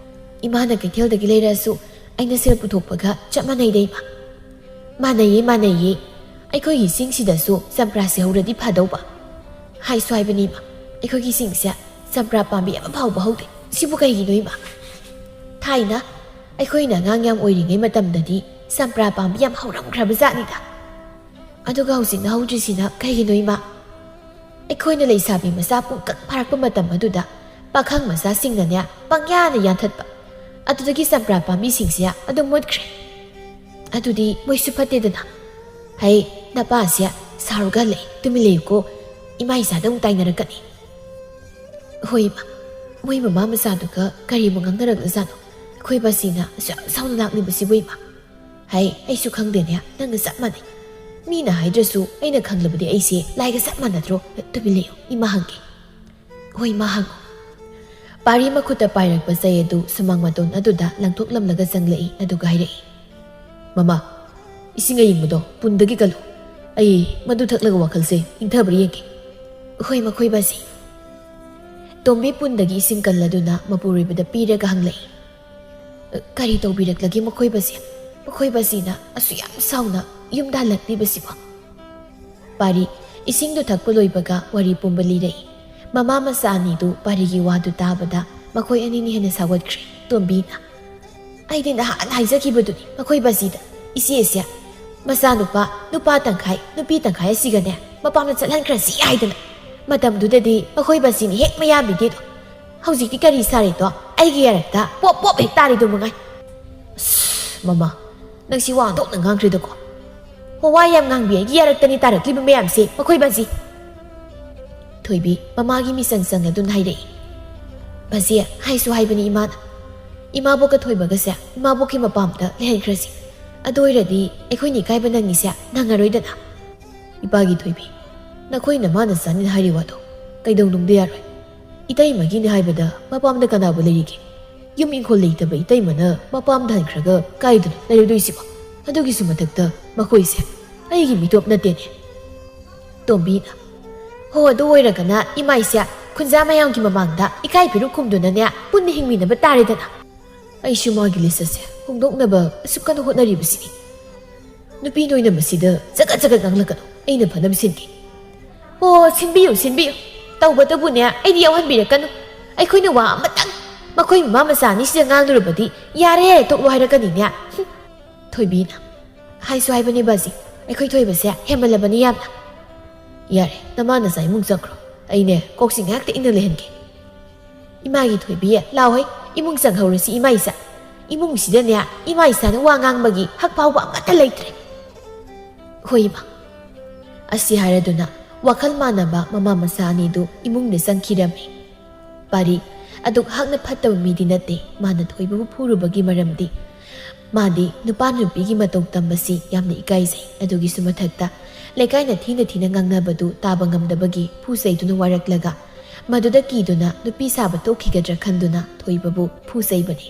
ꯏꯃꯥꯅ ꯀꯩꯊꯦꯜꯗꯒꯤ ꯂꯩꯔꯛꯑꯁꯨ ꯑꯩꯅ ꯁꯦꯜ ꯄꯨꯊꯣꯛꯄꯒ ꯆꯞ ꯃꯥꯟꯅꯩꯗ ꯏꯃꯥ꯫" "ꯃꯥꯟꯅꯩꯌꯦ, ꯃꯥꯟꯅꯩꯌꯦ꯫ ꯑꯩꯈꯣꯏꯒꯤ ꯆꯤꯡꯁꯤꯗꯁꯨ ꯆꯝꯄ꯭ꯔꯥꯁꯦ ꯍꯧꯔꯗꯤ ꯐꯗꯧꯕ꯫" "ꯍꯥꯏꯁꯨ ꯍꯥꯏꯕꯅꯤ ꯏꯃꯥ, ꯑꯩꯈꯣꯏꯒꯤ ꯆꯤꯡꯁꯦ ꯆꯝꯄ꯭ꯔꯥ ꯄꯥꯝꯕꯤ ꯑꯃ ꯐꯥꯎꯕ ꯍꯧꯗꯦ꯫ ꯁꯤꯕꯨ ꯀꯩꯒꯤꯅꯣ ꯏꯃꯥ?" "ꯊꯥꯏꯅ ꯑꯩꯈꯣꯏꯅ ꯑꯉꯥꯡ ꯌꯥꯝ ꯑꯣꯏꯔꯤꯉꯩ ꯃꯇꯝꯗꯗꯤ ꯆꯝꯄ꯭ꯔꯥ ꯄꯥꯝꯕꯤ ꯌꯥꯝ ꯍꯧꯔꯝꯈ꯭ꯔꯕ ꯖꯥꯠꯅꯤꯗ꯫ ꯑꯗꯨꯒ ꯍꯧꯖꯤꯛꯅ ꯍꯧꯗ꯭ꯔꯤꯁꯤꯅ ꯀꯩꯒꯤꯅꯣ ꯏꯃꯥ?" "ꯑꯩꯈꯣꯏꯅ ꯂꯩꯁꯥꯕꯤ ꯃꯆꯥ ꯄꯨꯡꯀꯛ ꯐꯥꯔꯛꯄ ꯃꯇꯝ ꯑꯗꯨꯗ ꯄꯥꯈꯪ ꯃꯆꯥꯁꯤꯡꯅꯅꯦ ꯄꯪꯌꯥꯅ ꯌꯥꯟꯊꯠꯄ꯫ ꯑꯗꯨꯗꯒꯤ ꯆꯝꯄ꯭ꯔꯥ ꯄꯥꯝꯕꯤꯁꯤꯡꯁꯦ ꯑꯗꯨꯝ ꯃꯨꯠꯈ꯭ꯔꯦ꯫ ꯑꯗꯨꯗꯤ ꯃꯣꯏꯁꯨ ꯐꯠꯇꯦꯗꯅ꯫ ꯍꯩ, ꯅꯄꯥꯁꯦ ꯁꯥꯎꯔꯒ ꯂꯩ꯫ ꯇꯨꯃꯤꯟ ꯂꯩꯌꯨꯀꯣ꯫ ꯏꯃꯥ ꯏꯆꯥꯗ ꯑꯃꯨꯛ ꯇꯥꯏꯅꯔꯛꯀꯅꯤ꯫" "ꯍꯣꯏ ꯏꯃꯥ, ꯃꯣꯏ ꯃꯃꯥ ꯃꯆꯥꯗꯨꯒ ꯀꯔꯤꯕꯨ ꯉꯥꯡꯅꯔꯛꯂꯖꯥꯠꯅꯣ? ꯑꯩꯈꯣꯏ ꯕꯥꯁꯤꯅ ꯑꯁꯨꯛ ꯌꯥꯝ ꯁꯥꯎꯅ ꯂꯥꯛꯂꯤꯕꯁꯤꯕꯨ ꯏꯃꯥ?" "ꯍꯩ, ꯑꯩꯁꯨ ꯈꯪꯗꯦꯅꯦ, ꯅꯪꯒ ꯆꯞ ꯃꯥꯟꯅꯩ꯫ ꯃꯤꯅ ꯍꯥꯏꯗ꯭ꯔꯁꯨ ꯑꯩꯅ ꯈꯪꯂꯕꯗꯤ ꯑꯩꯁꯦ ꯂꯥꯏꯒ ꯆꯞ ꯃꯥꯟꯅꯗ꯭ꯔꯣ?" "ꯇꯨꯃꯤꯟ ꯂꯩꯌꯨ, ꯏꯃꯥ ꯍꯪꯒꯦ꯫" "ꯍꯣꯏ ꯏꯃꯥ, ꯍꯪꯉꯨ꯫" ꯄꯥꯔꯤ ꯃꯈꯨꯠꯇ ꯄꯥꯏꯔꯛꯄ ꯆꯩ ꯑꯗꯨ ꯁꯨꯃꯥꯡ ꯃꯇꯣꯟ ꯑꯗꯨꯗ ꯂꯪꯊꯣꯛꯂꯝꯂꯒ ꯆꯪꯂꯛꯏ, ꯑꯗꯨꯒ ꯍꯥꯏꯔꯛꯏ, "ꯃꯃꯥ, ꯏꯁꯤꯡ ꯑꯌꯤꯡꯕꯗꯣ ꯄꯨꯟꯗꯒꯤ ꯀꯜꯂꯨ꯫ ꯑꯩ ꯃꯗꯨ ꯊꯛꯂꯒ ꯋꯥꯈꯜꯁꯦ ꯏꯪꯊꯕ꯭ꯔꯥ ꯌꯦꯡꯒꯦ꯫ "ꯍꯣꯏ, ꯃꯈꯣꯏ ꯕꯥꯖꯤ꯫" ꯇꯣꯝꯕꯤ ꯄꯨꯟꯗꯒꯤ ꯏꯁꯤꯡ ꯀꯜꯂꯗꯨꯅ ꯃꯄꯨꯔꯣꯏꯕꯗ ꯄꯤꯔꯒ ꯍꯪꯂꯛꯏ꯫ "ꯀꯔꯤ ꯇꯧꯕꯤꯔꯛꯂꯒꯦ ꯃꯈꯣꯏ ꯕꯥꯖꯤ? ꯃꯈꯣꯏ ꯕꯥꯖꯤꯅ ꯑꯁꯨꯛ ꯌꯥꯝ ꯁꯥꯎꯅ ꯌꯨꯝꯗ ꯍꯜꯂꯛꯂꯤꯕꯁꯤꯕꯣ?" ꯄꯥꯔꯤ ꯏꯁꯤꯡꯗꯨ ꯊꯛꯄ ꯂꯣꯏꯕꯒ ꯋꯥꯔꯤ ꯄꯨꯝꯕ ꯂꯤꯔꯛꯏ꯫ ꯃꯃꯥ ꯃꯆꯥ ꯑꯅꯤꯗꯨ ꯄꯥꯔꯤꯒꯤ ꯋꯥꯗꯨ ꯇꯥꯕꯗ ꯃꯈꯣꯏ ꯑꯅꯤꯅ ꯍꯦꯟꯅ ꯁꯥꯎꯒꯠꯈ꯭ꯔꯦ꯫ ꯇꯣꯝꯕꯤꯅ, "ꯑꯩꯗꯤ ꯅꯍꯥꯟ ꯍꯥꯏꯖꯈꯤꯕꯗꯨꯅꯤ ꯃꯈꯣꯏ ꯕꯥꯖꯤꯗ, ꯏꯆꯦꯁꯦ ꯃꯆꯥꯅꯨꯄꯥ ꯅꯨꯄꯥ ꯇꯪꯈꯥꯏ ꯅꯨꯄꯤ ꯇꯪꯈꯥꯏ ꯑꯁꯤꯒꯅꯦ ꯃꯄꯥꯝꯗ ꯆꯠꯍꯟꯈ꯭ꯔꯁꯤ ꯍꯥꯏꯗꯅ꯫ ꯃꯇꯝꯗꯨꯗꯗꯤ ꯃꯈꯣꯏ ꯕꯥꯖꯤꯅ ꯍꯦꯛ ꯃꯌꯥ ꯕꯤꯗꯦꯗꯣ꯫ ꯍꯧꯖꯤꯛꯇꯤ ꯀꯔꯤ ꯁꯥꯔꯤꯗꯣ? ꯑꯩꯒꯤ ꯌꯥꯔꯛꯇ ꯄꯣꯞ ꯄꯣꯞ ꯍꯦꯛ ꯇꯥꯔꯤꯗꯨ ꯃꯉꯥꯏ꯫ ꯑꯁ, ꯃꯃꯥ, ꯅꯪꯁꯤ ꯋꯥ ꯑꯣꯟꯊꯣꯛꯅ ꯉꯥꯡꯈ꯭ꯔꯦꯗꯀꯣ꯫ ꯍꯣ, ꯋꯥ ꯌꯥꯝ ꯉꯥꯡꯕꯤ ꯑꯩꯒꯤ ꯌꯥꯔꯛꯇꯅꯤ ꯇꯥꯔꯛꯂꯤꯕ ꯃꯌꯥꯝꯁꯦ ꯃꯈꯣꯏ ꯕꯥꯖꯤ꯫" ꯊꯣꯏꯕꯤ ꯃꯃꯥꯒꯤ ꯃꯤꯆꯪ ꯆꯪꯂꯗꯨꯅ ꯍꯥꯏꯔꯛꯏ꯫ "ꯕꯥꯖꯤ, ꯍꯥꯏꯁꯨ ꯍꯥꯏꯕꯅꯤ ꯏꯃꯥꯅ, ꯏꯃꯥꯕꯣꯛꯀ ꯊꯣꯏꯕꯒꯁꯦ ꯏꯃꯥꯕꯣꯛꯀꯤ ꯃꯄꯥꯝꯗ ꯂꯩꯍꯟꯈ꯭ꯔꯁꯤ꯫ ꯑꯗꯨ ꯑꯣꯏꯔꯗꯤ ꯑꯩꯈꯣꯏꯅ ꯏꯀꯥꯏꯕ ꯅꯪꯉꯤꯁꯦ ꯅꯪꯉꯔꯣꯏꯗꯅ꯫" "ꯏꯄꯥꯒꯤ ꯊꯣꯏꯕꯤ, ꯅꯈꯣꯏ ꯅꯃꯥ ꯅꯆꯥꯅꯤꯅ ꯍꯥꯏꯔꯤ ꯋꯥꯗꯣ ꯀꯩꯗꯧꯅꯨꯡꯗ ꯌꯥꯔꯣꯏ꯫ ꯏꯇꯩꯃꯒꯤꯅꯤ ꯍꯥꯏꯕꯗ ꯃꯄꯥꯝꯗ ꯀꯅꯥꯕꯨ ꯂꯩꯔꯤꯒꯦ? ꯌꯨꯝ ꯏꯪꯈꯣꯜ ꯂꯩꯇꯕ ꯏꯇꯩꯃꯅ ꯃꯄꯥꯝꯗ ꯍꯟꯈ꯭ꯔꯒ ꯀꯥꯏꯗꯅꯣ ꯂꯩꯔꯨꯗꯣꯏꯁꯤꯕꯣ? ꯑꯗꯨꯒꯤꯁꯨ ꯃꯊꯛꯇ ꯃꯈꯣꯏꯁꯦ ꯑꯩꯒꯤ ꯃꯤꯇꯣꯞ ꯅꯠꯇꯦꯅꯦ꯫" ꯇꯣꯝꯕꯤꯅ, "ꯍꯣ, ꯑꯗꯨ ꯑꯣꯏꯔꯒꯅ ꯏꯃꯥꯏꯁꯦ ꯈꯨꯟꯖꯥ ꯃꯌꯥꯝꯒꯤ ꯃꯃꯥꯡꯗ ꯏꯀꯥꯏ ꯐꯤꯔꯨꯛ ꯈꯨꯝꯗꯨꯅꯅꯦ ꯄꯨꯟꯅ ꯍꯤꯡꯃꯤꯟꯅꯕ ꯇꯥꯔꯦꯗꯅ꯫" ꯑꯩꯁꯨ ꯃꯥꯒꯤ ꯂꯤꯁ ꯑꯁꯦ ꯍꯣꯡꯗꯣꯛꯅꯕ ꯑꯁꯨꯛ ꯀꯟꯅ ꯍꯣꯠꯅꯔꯤꯕꯁꯤꯅꯤ꯫ ꯅꯨꯄꯤ ꯅꯣꯏꯅ ꯃꯁꯤꯗ ꯆꯒꯠ ꯆꯒꯠ ꯉꯥꯡꯂꯛꯀꯅꯨ, ꯑꯩꯅ ꯐꯅꯕ ꯁꯤꯟꯒꯦ꯫ ꯑꯣ, ꯁꯤꯟꯕꯤꯌꯨ, ꯁꯤꯟꯕꯤꯌꯨ꯫ ꯇꯧꯕꯇꯕꯨꯅꯦ, ꯑꯩꯗꯤ ꯌꯥꯎꯍꯟꯕꯤꯔꯛꯀꯅꯨ꯫ ꯑꯩꯈꯣꯏꯅ ꯋꯥ ꯑꯃꯇꯪ ꯃꯈꯣꯏ ꯃꯃꯥ ꯃꯆꯥ ꯑꯅꯤꯁꯤꯗ ꯉꯥꯡꯂꯨꯔꯕꯗꯤ ꯌꯥꯔꯦ, ꯇꯣꯛꯂꯣ ꯍꯥꯏꯔꯛꯀꯅꯤꯅꯦ꯫ ꯍꯨꯝ꯫ ꯊꯣꯏꯕꯤꯅ, "ꯍꯥꯏꯁꯨ ꯍꯥꯏꯕꯅꯦ ꯕꯥꯖꯤ, ꯑꯩꯈꯣꯏ ꯊꯣꯏꯕꯁꯦ ꯍꯦꯟꯃꯜꯂꯕꯅꯤ ꯌꯥꯝꯅ꯫" "ꯌꯥꯔꯦ, ꯅꯃꯥ ꯅꯆꯥ ꯏꯃꯨꯡ ꯆꯪꯈ꯭ꯔꯣ꯫ ꯑꯩꯅꯦ ꯀꯣꯛꯁꯤ ꯉꯥꯏꯍꯥꯛꯇ ꯏꯪꯅ ꯂꯩꯍꯟꯒꯦ꯫" "ꯏꯃꯥꯒꯤ ꯊꯣꯏꯕꯤ, ꯂꯥꯎ ꯍꯩ, ꯏꯃꯨꯡ ꯆꯪꯍꯧꯔꯁꯤ ꯏꯃꯥ ꯏꯆꯥ꯫ ꯏꯃꯨꯡꯁꯤꯗꯅꯦ ꯏꯃꯥ ꯏꯆꯥꯅ ꯋꯥ ꯉꯥꯡꯕꯒꯤ ꯍꯛ ꯐꯥꯎꯕ ꯑꯃꯠꯇ ꯂꯩꯇ꯭ꯔꯦ꯫" "ꯍꯣꯏ ꯏꯃꯥ꯫" ꯑꯁꯤ ꯍꯥꯏꯔꯗꯨꯅ ꯋꯥꯈꯜ ꯃꯥꯟꯅꯕ ꯃꯃꯥ ꯃꯆꯥ ꯑꯅꯤꯗꯨ ꯏꯃꯨꯡꯗ ꯆꯪꯈꯤꯔꯝꯃꯤ꯫ ꯄꯥꯔꯤ ꯑꯗꯨꯛ ꯍꯥꯛꯅ ꯐꯠꯇꯕ ꯃꯤꯗꯤ ꯅꯠꯇꯦ꯫ ꯃꯥꯅ ꯊꯣꯏꯕꯕꯨ ꯐꯨꯔꯨꯕꯒꯤ ꯃꯔꯝꯗꯤ ꯃꯥꯗꯤ ꯅꯨꯄꯥ ꯅꯨꯄꯤꯒꯤ ꯃꯇꯧ ꯇꯝꯕꯁꯤ ꯌꯥꯝꯅ ꯏꯀꯥꯏꯖꯩ꯫ ꯑꯗꯨꯒꯤꯁꯨ ꯃꯊꯛꯇ ꯂꯩꯀꯥꯏꯅ ꯊꯤꯅ ꯊꯤꯅ ꯉꯥꯡꯅꯕꯗꯨ ꯇꯥꯕ ꯉꯝꯗꯕꯒꯤ ꯐꯨ ꯆꯩꯗꯨꯅ ꯋꯥꯔꯛꯂꯒ ꯃꯗꯨꯗ ꯀꯤꯗꯨꯅ ꯅꯨꯄꯤ ꯁꯥꯕ ꯇꯣꯛꯈꯤꯒꯗ꯭ꯔꯥ ꯈꯟꯗꯨꯅ ꯊꯣꯏꯕꯕꯨ ꯐꯨ ꯆꯩꯕꯅꯤ꯫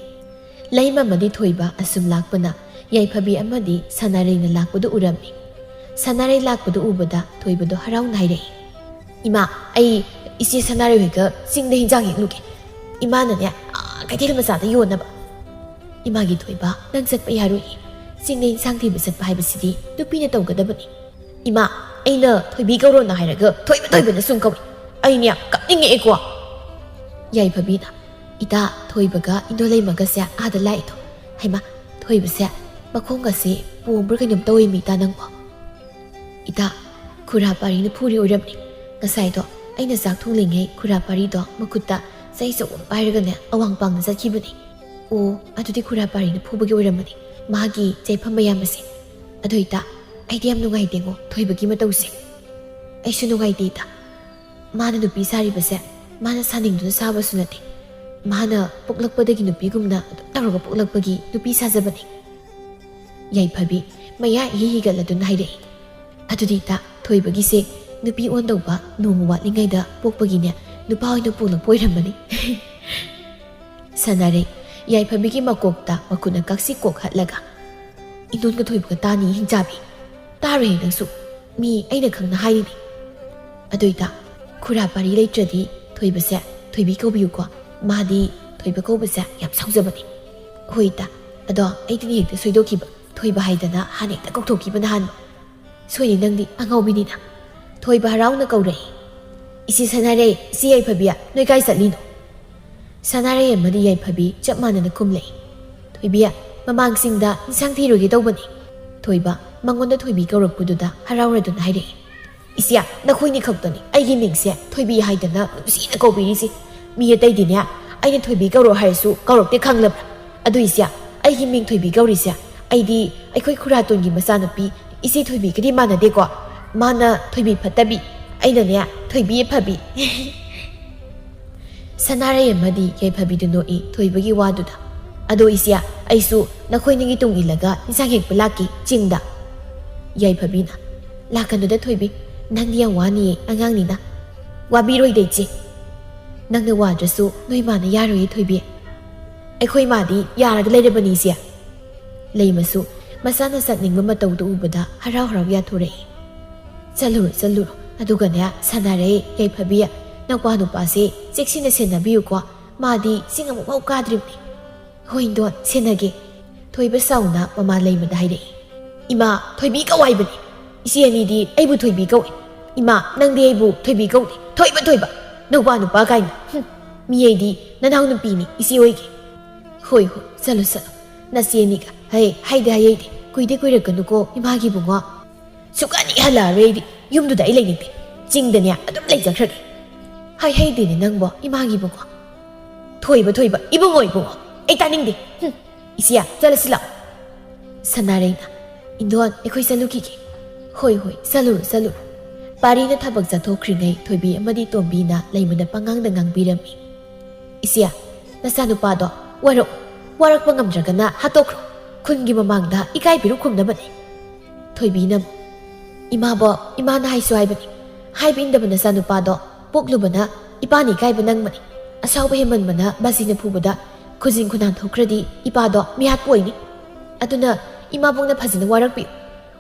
ꯂꯩꯃ ꯑꯃꯗꯤ ꯊꯣꯏꯕ ꯑꯁꯨꯝ ꯂꯥꯛꯄꯅ ꯌꯥꯏꯐꯕꯤ ꯑꯃꯗꯤ ꯁꯅꯥꯔꯩꯅ ꯂꯥꯛꯄꯗꯨ ꯎꯔꯝꯃꯤ꯫ ꯁꯅꯥꯔꯩ ꯂꯥꯛꯄꯗꯨ ꯎꯕꯗ ꯊꯣꯏꯕꯗꯣ ꯍꯔꯥꯎꯅ ꯍꯥꯏꯔꯛꯏ, "ꯏꯃꯥ, ꯑꯩ ꯏꯆꯦ ꯁꯅꯥꯔꯩ ꯍꯣꯏꯒ ꯆꯤꯡꯗ ꯍꯤꯟꯖꯥꯡ ꯍꯦꯛꯂꯨꯒꯦ꯫ ꯏꯃꯥꯅꯅꯦ, ꯑꯥ, ꯀꯩꯊꯦꯜ ꯃꯆꯥꯗ ꯌꯣꯟꯅꯕ꯫" "ꯏꯃꯥꯒꯤ ꯊꯣꯏꯕ, ꯅꯪ ꯆꯠꯄ ꯌꯥꯔꯣꯏꯌꯦ꯫ ꯆꯤꯡꯗ ꯍꯤꯟꯖꯥꯡ ꯊꯤꯕ ꯆꯠꯄ ꯍꯥꯏꯕꯁꯤꯗꯤ ꯅꯨꯄꯤꯅ ꯇꯧꯒꯗꯕꯅꯤ꯫ ꯏꯃꯥ, ꯑꯩꯅ ꯊꯣꯏꯕꯤ ꯀꯧꯔꯣꯅ ꯍꯥꯏꯔꯒ ꯊꯣꯏꯕ ꯊꯣꯏꯕꯅ ꯁꯨꯝ ꯀꯧꯏ꯫ ꯑꯩꯅꯦ ꯀꯞꯅꯤꯡꯉꯛꯑꯦꯀꯣ꯫" ꯌꯥꯏꯐꯕꯤꯅ, "ꯏꯇꯥ, ꯊꯣꯏꯕꯒ ꯏꯟꯗꯣꯂꯩꯃꯒꯁꯦ ꯑꯥꯗ ꯂꯥꯛꯏꯗꯣ꯫ ꯍꯩꯃꯥ, ꯊꯣꯏꯕꯁꯦ ꯃꯈꯣꯡꯒꯁꯦ ꯄꯣꯝꯕ꯭ꯔꯥ ꯀꯩꯅꯣꯝ ꯇꯧꯋꯦꯃꯤ ꯏꯇꯥ ꯅꯪꯕꯣ꯫" "ꯏꯇꯥ, ꯈꯨꯔꯥ ꯄꯥꯔꯤꯅ ꯐꯨꯔꯤ ꯑꯣꯏꯔꯝꯅꯤ꯫ ꯉꯁꯥꯏꯗꯣ ꯑꯩꯅ ꯆꯥꯛ ꯊꯣꯡꯂꯤꯉꯩ ꯈꯨꯔꯥ ꯄꯥꯔꯤꯗꯣ ꯃꯈꯨꯠꯇ ꯆꯩ ꯆꯧꯕ ꯑꯃ ꯄꯥꯏꯔꯒꯅꯦ ꯑꯋꯥꯡ ꯄꯥꯡꯅ ꯆꯠꯈꯤꯕꯅꯤ꯫" "ꯑꯣ, ꯑꯗꯨꯗꯤ ꯈꯨꯔꯥ ꯄꯥꯔꯤꯅ ꯐꯨꯕꯒꯤ ꯑꯣꯏꯔꯝꯃꯅꯤ, ꯃꯥꯒꯤ ꯆꯩꯐꯝ ꯃꯌꯥꯝ ꯑꯁꯦ꯫ ꯑꯗꯣ ꯏꯇꯥ, ꯑꯩꯗꯤ ꯌꯥꯝ ꯅꯨꯡꯉꯥꯏꯇꯦꯉꯣ ꯊꯣꯏꯕꯒꯤ ꯃꯇꯧꯁꯦ꯫ ꯑꯩꯁꯨ ꯅꯨꯡꯉꯥꯏꯇꯦ ꯏꯇꯥ꯫ ꯃꯥꯅ ꯅꯨꯄꯤ ꯁꯥꯔꯤꯕꯁꯦ ꯃꯥꯅ ꯁꯥꯅꯤꯡꯗꯨꯅ ꯁꯥꯕꯁꯨ ꯅꯠꯇꯦ꯫ ꯃꯥꯅ ꯄꯣꯛꯂꯛꯄꯗꯒꯤ ꯅꯨꯄꯤꯒꯨꯝꯅ ꯑꯗꯨꯝ ꯇꯧꯔꯒ ꯄꯣꯛꯂꯛꯄꯒꯤ ꯅꯨꯄꯤ ꯁꯥꯖꯕꯅꯤ꯫" ꯌꯥꯏꯐꯕꯤ ꯃꯌꯥ ꯏꯍꯤ ꯍꯤꯒꯠꯂꯗꯨꯅ ꯍꯥꯏꯔꯛꯏ, "ꯑꯗꯨꯗꯤ ꯏꯇꯥ, ꯊꯣꯏꯕꯒꯤꯁꯦ ꯅꯨꯄꯤ ꯑꯣꯟꯗꯧꯕ ꯅꯣꯡꯃ ꯋꯥꯠꯂꯤꯉꯩꯗ ꯄꯣꯛꯄꯒꯤꯅꯦ ꯅꯨꯄꯥ ꯑꯣꯏꯅ ꯄꯣꯛꯂꯛꯄ ꯑꯣꯏꯔꯝꯃꯅꯤ꯫" ꯁꯅꯥꯔꯩ ꯌꯥꯏꯐꯕꯤꯒꯤ ꯃꯀꯣꯛꯇ ꯃꯈꯨꯠꯅ ꯀꯛꯁꯤ ꯀꯣꯛ ꯍꯠꯂꯒ, "ꯏꯟꯗꯣꯟꯒ ꯊꯣꯏꯕꯒ ꯇꯥꯅꯤ ꯍꯤꯡꯆꯥꯕꯤ꯫ ꯇꯥꯔꯣꯏꯍꯦ ꯅꯪꯁꯨ꯫ ꯃꯤ ꯑꯩꯅ ꯈꯪꯅ ꯍꯥꯏꯔꯤꯅꯤ꯫ ꯑꯗꯨ ꯏꯇꯥ, ꯈꯨꯔꯥ ꯄꯥꯔꯤ ꯂꯩꯇ꯭ꯔꯗꯤ ꯊꯣꯏꯕꯁꯦ ꯊꯣꯏꯕꯤ ꯀꯧꯕꯤꯌꯨꯀꯣ꯫ ꯃꯥꯗꯤ ꯊꯣꯏꯕ ꯀꯧꯕꯁꯦ ꯌꯥꯝ ꯁꯥꯎꯖꯕꯅꯤ꯫" "ꯍꯣꯏ ꯏꯇꯥ, ꯑꯗꯣ ꯑꯩꯗꯤꯅꯦ ꯍꯦꯛꯇ ꯁꯣꯏꯗꯣꯛꯈꯤꯕ꯫ ꯊꯣꯏꯕ ꯍꯥꯏꯗꯅ ꯍꯥꯟꯅ ꯍꯦꯛꯇ ꯀꯧꯊꯣꯛꯈꯤꯕ ꯅꯍꯥꯟ꯫ ꯁꯣꯏꯔꯦ, ꯅꯪꯗꯤ ꯑꯉꯥꯎꯕꯤꯅꯤꯅ꯫" ꯊꯣꯏꯕ ꯍꯔꯥꯎꯅ ꯀꯧꯔꯛꯏ, "ꯏꯆꯦ ꯁꯅꯥꯔꯩ, ꯏꯆꯦ ꯌꯥꯏꯐꯕꯤ, ꯅꯣꯏ ꯀꯥꯏ ꯆꯠꯂꯤꯅꯣ?" ꯁꯅꯥꯔꯩ ꯑꯃꯗꯤ ꯌꯥꯏꯐꯕꯤ ꯆꯞ ꯃꯥꯟꯅꯅ ꯈꯨꯝꯂꯛꯏ꯫ "ꯊꯣꯏꯕꯤ, ꯃꯃꯥꯡꯁꯤꯡꯗ ꯏꯟꯁꯥꯡ ꯊꯤꯔꯨꯒꯦ ꯇꯧꯕꯅꯤ꯫" ꯊꯣꯏꯕ ꯃꯉꯣꯟꯗ ꯊꯣꯏꯕꯤ ꯀꯧꯔꯛꯄꯗꯨꯗ ꯍꯔꯥꯎꯔꯗꯨꯅ ꯍꯥꯏꯔꯛꯏ, "ꯏꯆꯦ, ꯅꯈꯣꯏꯅꯤ ꯈꯛꯇꯅꯤ ꯑꯩꯒꯤ ꯃꯤꯡꯁꯦ ꯊꯣꯏꯕꯤ ꯍꯥꯏꯗꯅ ꯅꯨꯡꯁꯤꯅ ꯀꯧꯕꯤꯔꯤꯁꯦ꯫ ꯃꯤ ꯑꯇꯩꯗꯤꯅꯦ ꯑꯩꯅ ꯊꯣꯏꯕꯤ ꯀꯧꯔꯣ ꯍꯥꯏꯔꯁꯨ ꯀꯧꯔꯛꯇꯦ, ꯈꯪꯂꯕ꯭ꯔꯥ? ꯑꯗꯨ ꯏꯆꯦ, ꯑꯩꯒꯤ ꯃꯤꯡ ꯊꯣꯏꯕꯤ ꯀꯧꯔꯤꯁꯦ ꯑꯩꯗꯤ ꯑꯩꯈꯣꯏ ꯈꯨꯔꯥꯇꯣꯟꯒꯤ ꯃꯆꯥꯅꯨꯄꯤ ꯏꯆꯦ ꯊꯣꯏꯕꯤꯒꯗꯤ ꯃꯥꯟꯅꯗꯦꯀꯣ꯫ ꯃꯥꯅ ꯊꯣꯏꯕꯤ ꯐꯠꯇꯕꯤ, ꯑꯩꯅꯅꯦ ꯊꯣꯏꯕꯤ ꯐꯕꯤ꯫" ꯁꯅꯥꯔꯩ ꯑꯃꯗꯤ ꯌꯥꯏꯐꯕꯤꯗꯨ ꯅꯣꯛꯏ ꯊꯣꯏꯕꯒꯤ ꯋꯥꯗꯨꯗ꯫ "ꯑꯗꯣ ꯏꯆꯦ, ꯑꯩꯁꯨ ꯅꯈꯣꯏꯅꯤꯒꯤ ꯇꯨꯡ ꯏꯜꯂꯒ ꯏꯟꯁꯥꯡ ꯍꯦꯛꯄ ꯂꯥꯛꯀꯦ ꯆꯤꯡꯗ꯫" ꯌꯥꯏꯐꯕꯤꯅ, "ꯂꯥꯛꯀꯅꯨꯗ ꯊꯣꯏꯕꯤ, ꯅꯪꯗꯤ ꯌꯥꯝ ꯋꯥꯅꯤꯌꯦ ꯑꯉꯥꯡꯅꯤꯅ꯫" "ꯋꯥꯕꯤꯔꯣꯏꯗ ꯏꯆꯦ꯫ ꯅꯪꯅ ꯋꯥꯗ꯭ꯔꯁꯨ ꯅꯣꯏ ꯃꯥꯅ ꯌꯥꯔꯣꯏꯌꯦ ꯊꯣꯏꯕꯤ꯫ ꯑꯩꯈꯣꯏ ꯃꯥꯗꯤ ꯌꯥꯔꯒ ꯂꯩꯔꯕꯅꯤ ꯏꯆꯦ꯫" ꯂꯩꯃꯁꯨ ꯃꯁꯥꯅ ꯆꯠꯅꯤꯡꯕ ꯃꯇꯧꯗꯨ ꯎꯕꯗ ꯍꯔꯥꯎ ꯍꯔꯥꯎ ꯌꯥꯊꯣꯔꯛꯏ꯫ "ꯆꯠꯂꯨꯔꯣ, ꯆꯠꯂꯨꯔꯣ꯫ ꯑꯗꯨꯒꯅꯦ, ꯁꯥꯟꯅꯔꯦ, ꯌꯥꯏꯐꯕꯤ, ꯅꯧꯄꯥ ꯅꯨꯄꯥꯁꯦ ꯆꯦꯛꯁꯤꯟꯅ ꯁꯦꯟꯅꯕꯤꯌꯨꯀꯣ꯫ ꯃꯥꯗꯤ ꯆꯤꯡ ꯑꯃꯨꯛꯐꯥꯎ ꯀꯥꯗ꯭ꯔꯤꯕꯅꯤ꯫" "ꯍꯣꯏ, ꯏꯟꯗꯣꯟ, ꯁꯦꯟꯅꯒꯦ꯫" ꯊꯣꯏꯕ ꯁꯥꯎꯅ ꯃꯃꯥ ꯂꯩꯃꯗ ꯍꯥꯏꯔꯛꯏ꯫ "ꯏꯃꯥ, ꯊꯣꯏꯕꯤ ꯀꯧ ꯍꯥꯏꯕꯅꯤ꯫ ꯏꯆꯦ ꯑꯅꯤꯗꯤ ꯑꯩꯕꯨ ꯊꯣꯏꯕꯤ ꯀꯧꯏ꯫ ꯏꯃꯥ, ꯅꯪꯗꯤ ꯑꯩꯕꯨ ꯊꯣꯏꯕꯤ ꯀꯧꯗꯦ꯫ ꯊꯣꯏꯕ, ꯊꯣꯏꯕ꯫ ꯅꯧꯄꯥ ꯅꯨꯄꯥ ꯀꯥꯏꯅ꯫ ꯍꯨꯝ, ꯃꯤ ꯑꯩꯗꯤ ꯅꯅꯥꯎ ꯅꯨꯄꯤꯅꯤ ꯏꯆꯦ ꯍꯣꯏꯒꯤ꯫" "ꯍꯣꯏ, ꯍꯣꯏ, ꯆꯠꯂꯨ, ꯆꯠꯂꯨ꯫ ꯅꯆꯦ ꯑꯅꯤꯒ꯫ ꯍꯩ, ꯍꯩꯗꯦ, ꯍꯩ, ꯍꯩꯗꯦ꯫ ꯀꯨꯏꯗꯤ ꯀꯨꯏꯔꯛꯀꯅꯨꯀꯣ, ꯏꯃꯥꯒꯤ ꯏꯕꯨꯡꯉꯣ꯫ ꯁꯨꯛꯍꯟ ꯍꯦꯛ ꯍꯜꯂꯛꯑꯔꯣꯏ ꯑꯩꯗꯤ꯫ ꯌꯨꯝꯗꯨꯗ ꯑꯩ ꯂꯩꯅꯤꯡꯗꯦ꯫ ꯆꯤꯡꯗꯅꯦ ꯑꯗꯨꯝ ꯂꯩꯖꯈ꯭ꯔꯒꯦ꯫" "ꯍꯩ, ꯍꯩꯗꯦꯅꯦ ꯅꯪꯕꯣ, ꯏꯃꯥꯒꯤ ꯏꯕꯨꯡꯉꯣ꯫ ꯊꯣꯏꯕ, ꯊꯣꯏꯕ, ꯏꯕꯨꯡꯉꯣ, ꯏꯕꯨꯡꯉꯣ꯫ ꯑꯩ ꯇꯥꯅꯤꯡꯗꯦ꯫ ꯍꯨꯝ, ꯏꯆꯦ, ꯆꯠꯂꯁꯤ ꯂꯥꯛꯑꯣ꯫" ꯁꯅꯥꯔꯩꯅ, "ꯏꯟꯗꯣꯟ, ꯑꯩꯈꯣꯏ ꯆꯠꯂꯨꯈꯤꯒꯦ꯫" "ꯍꯣꯏ, ꯍꯣꯏ, ꯆꯠꯂꯨꯔꯣ, ꯆꯠꯂꯨꯔꯣ꯫" ꯄꯥꯔꯤꯅ ꯊꯕꯛ ꯆꯠꯊꯣꯛꯈ꯭ꯔꯤꯉꯩ ꯊꯣꯏꯕꯤ ꯑꯃꯗꯤ ꯇꯣꯝꯕꯤꯅ ꯂꯩꯃꯗ ꯄꯉꯥꯡꯗ ꯉꯥꯡꯕꯤꯔꯝꯃꯤ꯫ "ꯏꯆꯦ, ꯅꯆꯥꯅꯨꯄꯥꯗꯣ ꯋꯥꯔꯛꯎ꯫ ꯋꯥꯔꯛꯄ ꯉꯝꯗ꯭ꯔꯒꯅ ꯍꯥꯠꯇꯣꯛꯈ꯭ꯔꯣ꯫ ꯈꯨꯟꯒꯤ ꯃꯃꯥꯡꯗ ꯏꯀꯥꯏꯕꯤꯔꯨ ꯈꯨꯝꯅꯕꯅꯦ꯫" ꯊꯣꯏꯕꯤꯅ ꯑꯃꯨꯛ, "ꯏꯃꯥꯕꯣ, ꯏꯃꯥꯅ ꯍꯥꯏꯁꯨ ꯍꯥꯏꯕꯅꯤ꯫ ꯍꯥꯏꯕ ꯏꯟꯗꯕ ꯅꯆꯥꯅꯨꯄꯥꯗꯣ ꯄꯣꯛꯂꯨꯕꯅ ꯏꯄꯥꯅ ꯏꯀꯥꯏꯕ ꯅꯪꯕꯅꯤ꯫ ꯑꯁꯥꯎꯕ ꯍꯦꯟꯃꯟꯕꯅ ꯕꯥꯖꯤꯅ ꯐꯨꯕꯗ ꯈꯨꯖꯤꯟ ꯈꯨꯅꯥꯟ ꯊꯣꯛꯈ꯭ꯔꯗꯤ ꯏꯄꯥꯗꯣ ꯃꯤꯍꯥꯠꯄ ꯑꯣꯏꯅꯤ꯫ ꯑꯗꯨꯅ ꯏꯃꯥꯕꯣꯛꯅ ꯐꯖꯅ ꯋꯥꯔꯛꯄꯤꯌꯨ꯫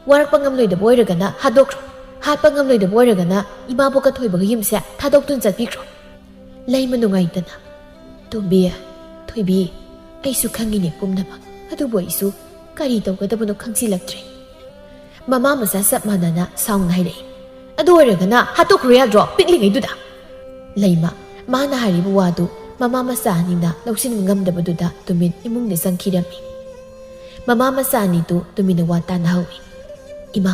ꯋꯥꯔꯛꯄ ꯉꯝꯂꯣꯏꯗꯕ ꯑꯣꯏꯔꯒꯅ ꯍꯥꯠꯇꯣꯛꯈ꯭ꯔꯣ꯫ ꯍꯥꯠꯄ ꯉꯝꯂꯣꯏꯗꯕ ꯑꯣꯏꯔꯒꯅ ꯏꯃꯥꯕꯣꯛꯀ ꯊꯣꯏꯕꯒ ꯌꯨꯝꯁꯦ ꯊꯥꯗꯣꯛꯇꯨꯅ ꯆꯠꯄꯤꯈ꯭ꯔꯣ꯫" ꯂꯩꯃ ꯅꯨꯡꯉꯥꯏꯇꯅ, "ꯇꯣꯝꯕꯤ, ꯊꯣꯏꯕꯤ, ꯑꯩꯁꯨ ꯈꯪꯉꯤꯅꯦ ꯄꯨꯝꯅꯃꯛ꯫ ꯑꯗꯨꯕꯨ ꯑꯩꯁꯨ ꯀꯔꯤ ꯇꯧꯒꯗꯕꯅꯣ ꯈꯪꯖꯤꯜꯂꯛꯇ꯭ꯔꯦ꯫" ꯃꯃꯥ ꯃꯆꯥ ꯆꯞ ꯃꯥꯟꯅꯅ ꯁꯥꯎꯅ ꯍꯥꯏꯔꯛꯏ꯫ "ꯑꯗꯨ ꯑꯣꯏꯔꯒꯅ ꯍꯥꯠꯇꯣꯛꯈ꯭ꯔꯣ ꯌꯥꯗ꯭ꯔꯣ, ꯄꯤꯛꯂꯤꯉꯩꯗꯨꯗ?" ꯂꯩꯃ, ꯃꯥꯅ ꯍꯥꯏꯔꯤꯕ ꯋꯥꯗꯨ ꯃꯃꯥ ꯃꯆꯥ ꯑꯅꯤꯅ ꯂꯧꯁꯤꯟꯕ ꯉꯝꯗꯕꯗꯨꯗ ꯇꯨꯃꯤꯟ ꯏꯃꯨꯡꯗ ꯆꯪꯈꯤꯔꯝꯃꯤ꯫ ꯃꯃꯥ ꯃꯆꯥ ꯑꯅꯤꯗꯨ ꯇꯨꯃꯤꯟꯅ ꯋꯥ ꯇꯥꯅꯍꯧꯏ꯫ "ꯏꯃꯥ,